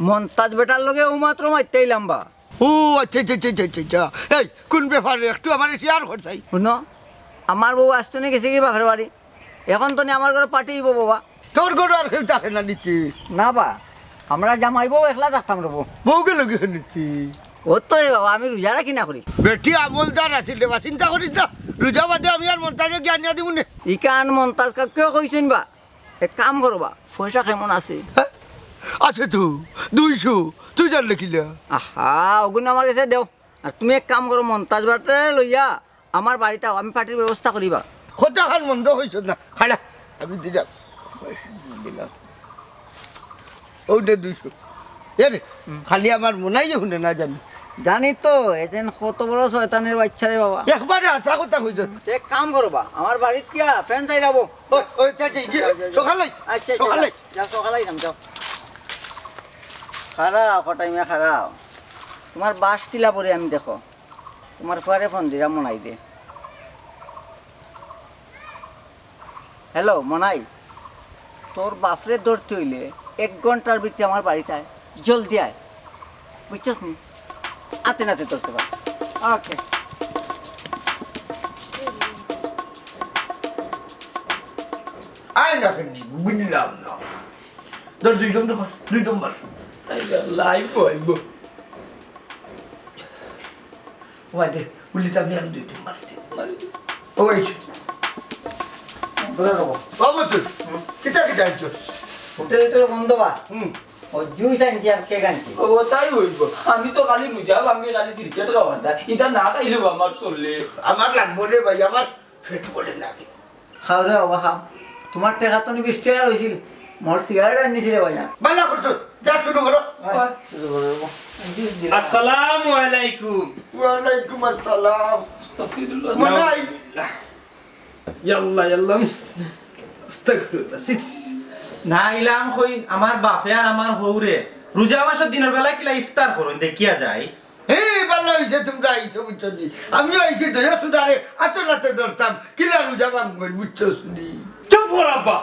মন্তাজ বেটার লগে অউ মাত্র মাততে আইলাম বা। ও আচ্ছা আচ্ছা আচ্ছা আচ্ছা আচ্ছা। এই কোন ব্যাপারে একটু আমারে শেয়ার করছাই? হুনো, আমার বউ আইজ থনে গেছে গি বাপের বাড়ি, এখন থনে আমার ঘরো পার্টি অইবো বাবা। তোর ঘরো আর কেউ থাকে না নিতি? না বা, আমরা জামাই বউ একলা থাকতাম রে বউ। বউ গেল গি নিতি? ও তো রে বাবা, আমি রোজা রাখি না করি। বেটি আমলদার আছিল রে বা, চিন্তা করিস না। রোজা বাদে আমি আর মন্তাজরে গিয়া আনিয়া দিমু নে। ইখান মন্তাজ কাউকে কইছইন বা? এক কাম করো বা, পয়সা কেমন আছে? হ্যাঁ? আছে তো, দুইশো। তুই জানলে কিলা? আহা, অগুন আমার গেছে দেও। আর তুমি এক কাম করো, মন্তাজ বেটারে লইয়া আমার বাড়িত আও, আমি পার্টির ব্যবস্থা করি বা। কথাখান মন্দ কইছস না, খাড়া, আমি দিলাম। দিলাম। অউ নে দুইশো। এ রে, খালি আমার মনাইয়ে হুনে না জানি। জানি তো, এ যেন কত বড় শয়তানের বাচ্চা রে বাবা। একবারে হাছা কথা কইছস। এক কাম করো বা, আমার বাড়িত গিয়া ফ্যান চাইরাবো। ওই, ওই, যা, যা, গিয়া, যা, যা, যা। সকালে আইস, আচ্ছা, আচ্ছা, সকালে যা, আইস। যা, সকালে আইরাম, যাও। খাড়াও, কটাই মিয়া, খাড়াও। তুমার বাশ কিলা পড়ে আমি দেখো। তুমার ফুয়ারে ফোন দিরাম, মনাই দে। হ্যালো, মনাই, তোর বাপরে ধরতে অইলে এক ঘন্টার ভিতরে আমার বাড়িত আয়, জলদি আয়, বুঝছস নি? আতে নাতে ধরতে পার। ওকে। আয় না কেনে, বুঝলাম না। ধর, দুই নম্বর, দুই নম্বর। আইবো, আইবো। ও ভাই দে, উল্লি চাবি আর দুই তিন মারি দে। মারি দে। ও ভাই। বলো, বলো। ও বন্ধু, হুম। কিতা কিতা আনছো? হোটেল টোটেল বন্ধ বা? হুম। ও জুস আনছি আর কেক আনছি। ও, তাই অইবো। আমি তো খালি রোজা ভাঙ্গি, খালি সিগারেট খাওয়ার দা। ইতা না খাইলেও আমার চলে। আমার লাগবো রে ভাই, আমার পেট ভরে না। খাও দে বাবা, খাও। তুমার টেকা তো বিশ টেকা রইছিল, মোর সিগারেট আনিছি রে ভাইয়া। বালা করছো, যা শুরু করো। ওই, শুরু করো বাবা। আসসালামু আলাইকুম। ওয়ালাইকুম আসসালাম। আস্তাগফিরুল্লাহ। মনাই। ইয়াল্লাহ, ইয়াল্লাহ। আস্তাগফিরুল্লাহ। ছি, ছি। না আইলাম কই, আমার বাপে আর আমার হউরে রোজা মাসর দিনর বেলা কিলা ইফতার করইন দেখিয়া যাই। হে, বালা অইছে তুমরা আইছো, বুঝছো নি? আমিও আইছি, দয়া সুদারে আতে নাতে ধরতাম, কিলা রোজা ভাঙ্গইন, বুঝছস নি? চুপ কর আব্বা।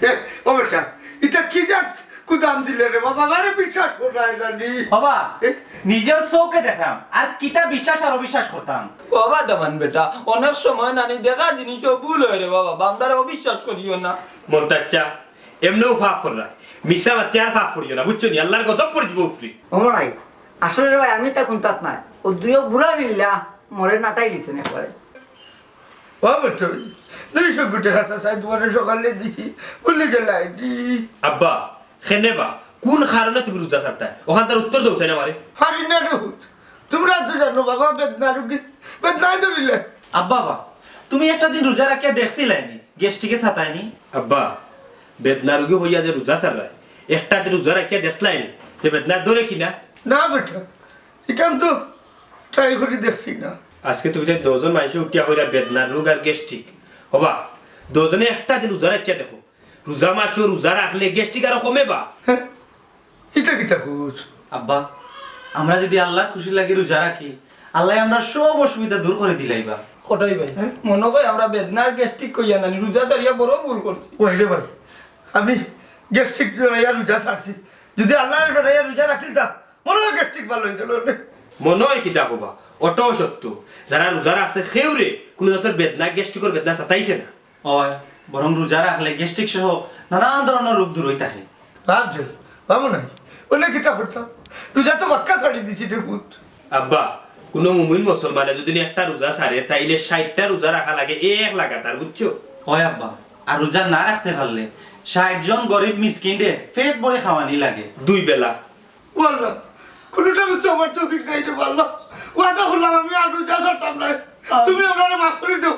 হে, ও বেটা, ইতা কি জাত কুদাম দিলে রে বাবা, আমারে বিশ্বাস করায় না নি। বাবা, এ? নিজর চউখে দেখরাম, আর কিতা বিশ্বাস আর অবিশ্বাস করতাম? বাবা দামান বেটা, অনেক সময় নানি দেখা জিনিসও ভুল অয় রে বাবা, বান্দারে অবিশ্বাস করিও না। মন্তাজ চাচা, এমনেও পাপ কররা, মিছা মাতিয়া আর পাপ করিও না, বুঝছো নি? আল্লার গজব পড়ি যিবো উপরে। ও মনাই, আসলে রে ভাই, আমি তা কুন্তাত নাই। ও দুইও বুড়া মিল্লা মোরে নাটাইলিছইন একবারে। ও বেটা, দুইশো গুটি খাসা চাই তুমারে সকালে দিছি, ভুলি গেলায় নি। আব্বা, কেনে বা, কুন কারণে তুমি রোজা ছাড়তায়? অখানতার উত্তর দেও চাই না আমারে। পারি না রে পুত, তুমরা তো জানো বাবা, বেদনা রুগী, বেদনায় ধরিলে। আব্বা বা, তুমি একটা দিন রোজা রাখিয়া দেখছিলায় নি, গ্যাস্ট্রিকে ছাতায় নি? আব্বা, বেদনা রুগী অইয়া যে রোজা ছাড়রায়, একটা দিন রোজা রাখিয়া দেখছিলায় নি যে বেদনা ধরে কি না? না বেটা, ইখান তো ট্রাই করি দেখছি না। আজকে তুমি যে দুইজন মাইনষে উঠিয়া কইরা বেদনার রোগ আর গ্যাস্ট্রিক। ও বা, দুইজনে একটা দিন রোজা রাখিয়া দেখো। রোজা মাসো রোজা রাখলে গ্যাস্ট্রিক আরো কমে বা। হে? ইতা কিতা কছ? আব্বা, আমরা যুদি আল্লার খুশির লাগি রোজা রাখি, আল্লায় আমরার সব অসুবিধা দূর করি দিলাইবা। কটাই ভাই, হ্যাঁ? মনো কয় আমরা বেদনার গ্যাস্ট্রিক কইয়া নানি, রোজা ছাড়িয়া বড় ভুল করছি। ওই রে ভাই, আমি গ্যাস্ট্রিক ডরাইয়া রোজা ছাড়ছি। যুদি আল্লারে ডরাইয়া রোজা রাখিলতাম, মনো অয় গ্যাস্ট্রিক ভালা অইগেলো নে। মনো অয় কিতা কবা? অটাও সত্য। যারা রোজা রাখছে কেউরে কুনু জাতর বেদনা, গ্যাস্ট্রিকর বেদনা ছাতাইছে না। অয়, বরং রোজা রাখলে গ্যাস্ট্রিক সহ নানান ধরনর রোগ দূর অই থাকে। ভাব যে, ভাবো নাই। অইলে কিতা করতাম? রোজা তো বাক্কা ছাড়ি দিছি রে পুত। আব্বা, কুনু মুমিন মুসলমানে যুদি একটা রোজা ছাড়ে, তাইলে ষাইটটা রোজা রাখা লাগে এক লাগাতার, বুঝছো? অয় আব্বা, আর রোজা না রাখতে পারলে ষাইট জন গরিব মিসকিনরে পেট ভরি খাওয়ানি লাগে। দুই বেলা। ও আল্লাহ, কুনুটার তো আমার তৌফিক নাই রে আল্লাহ। ওয়াদা করলাম আমি আর রোজা ছাড়তাম না। তুমি আমরারে মাফ করি দেও।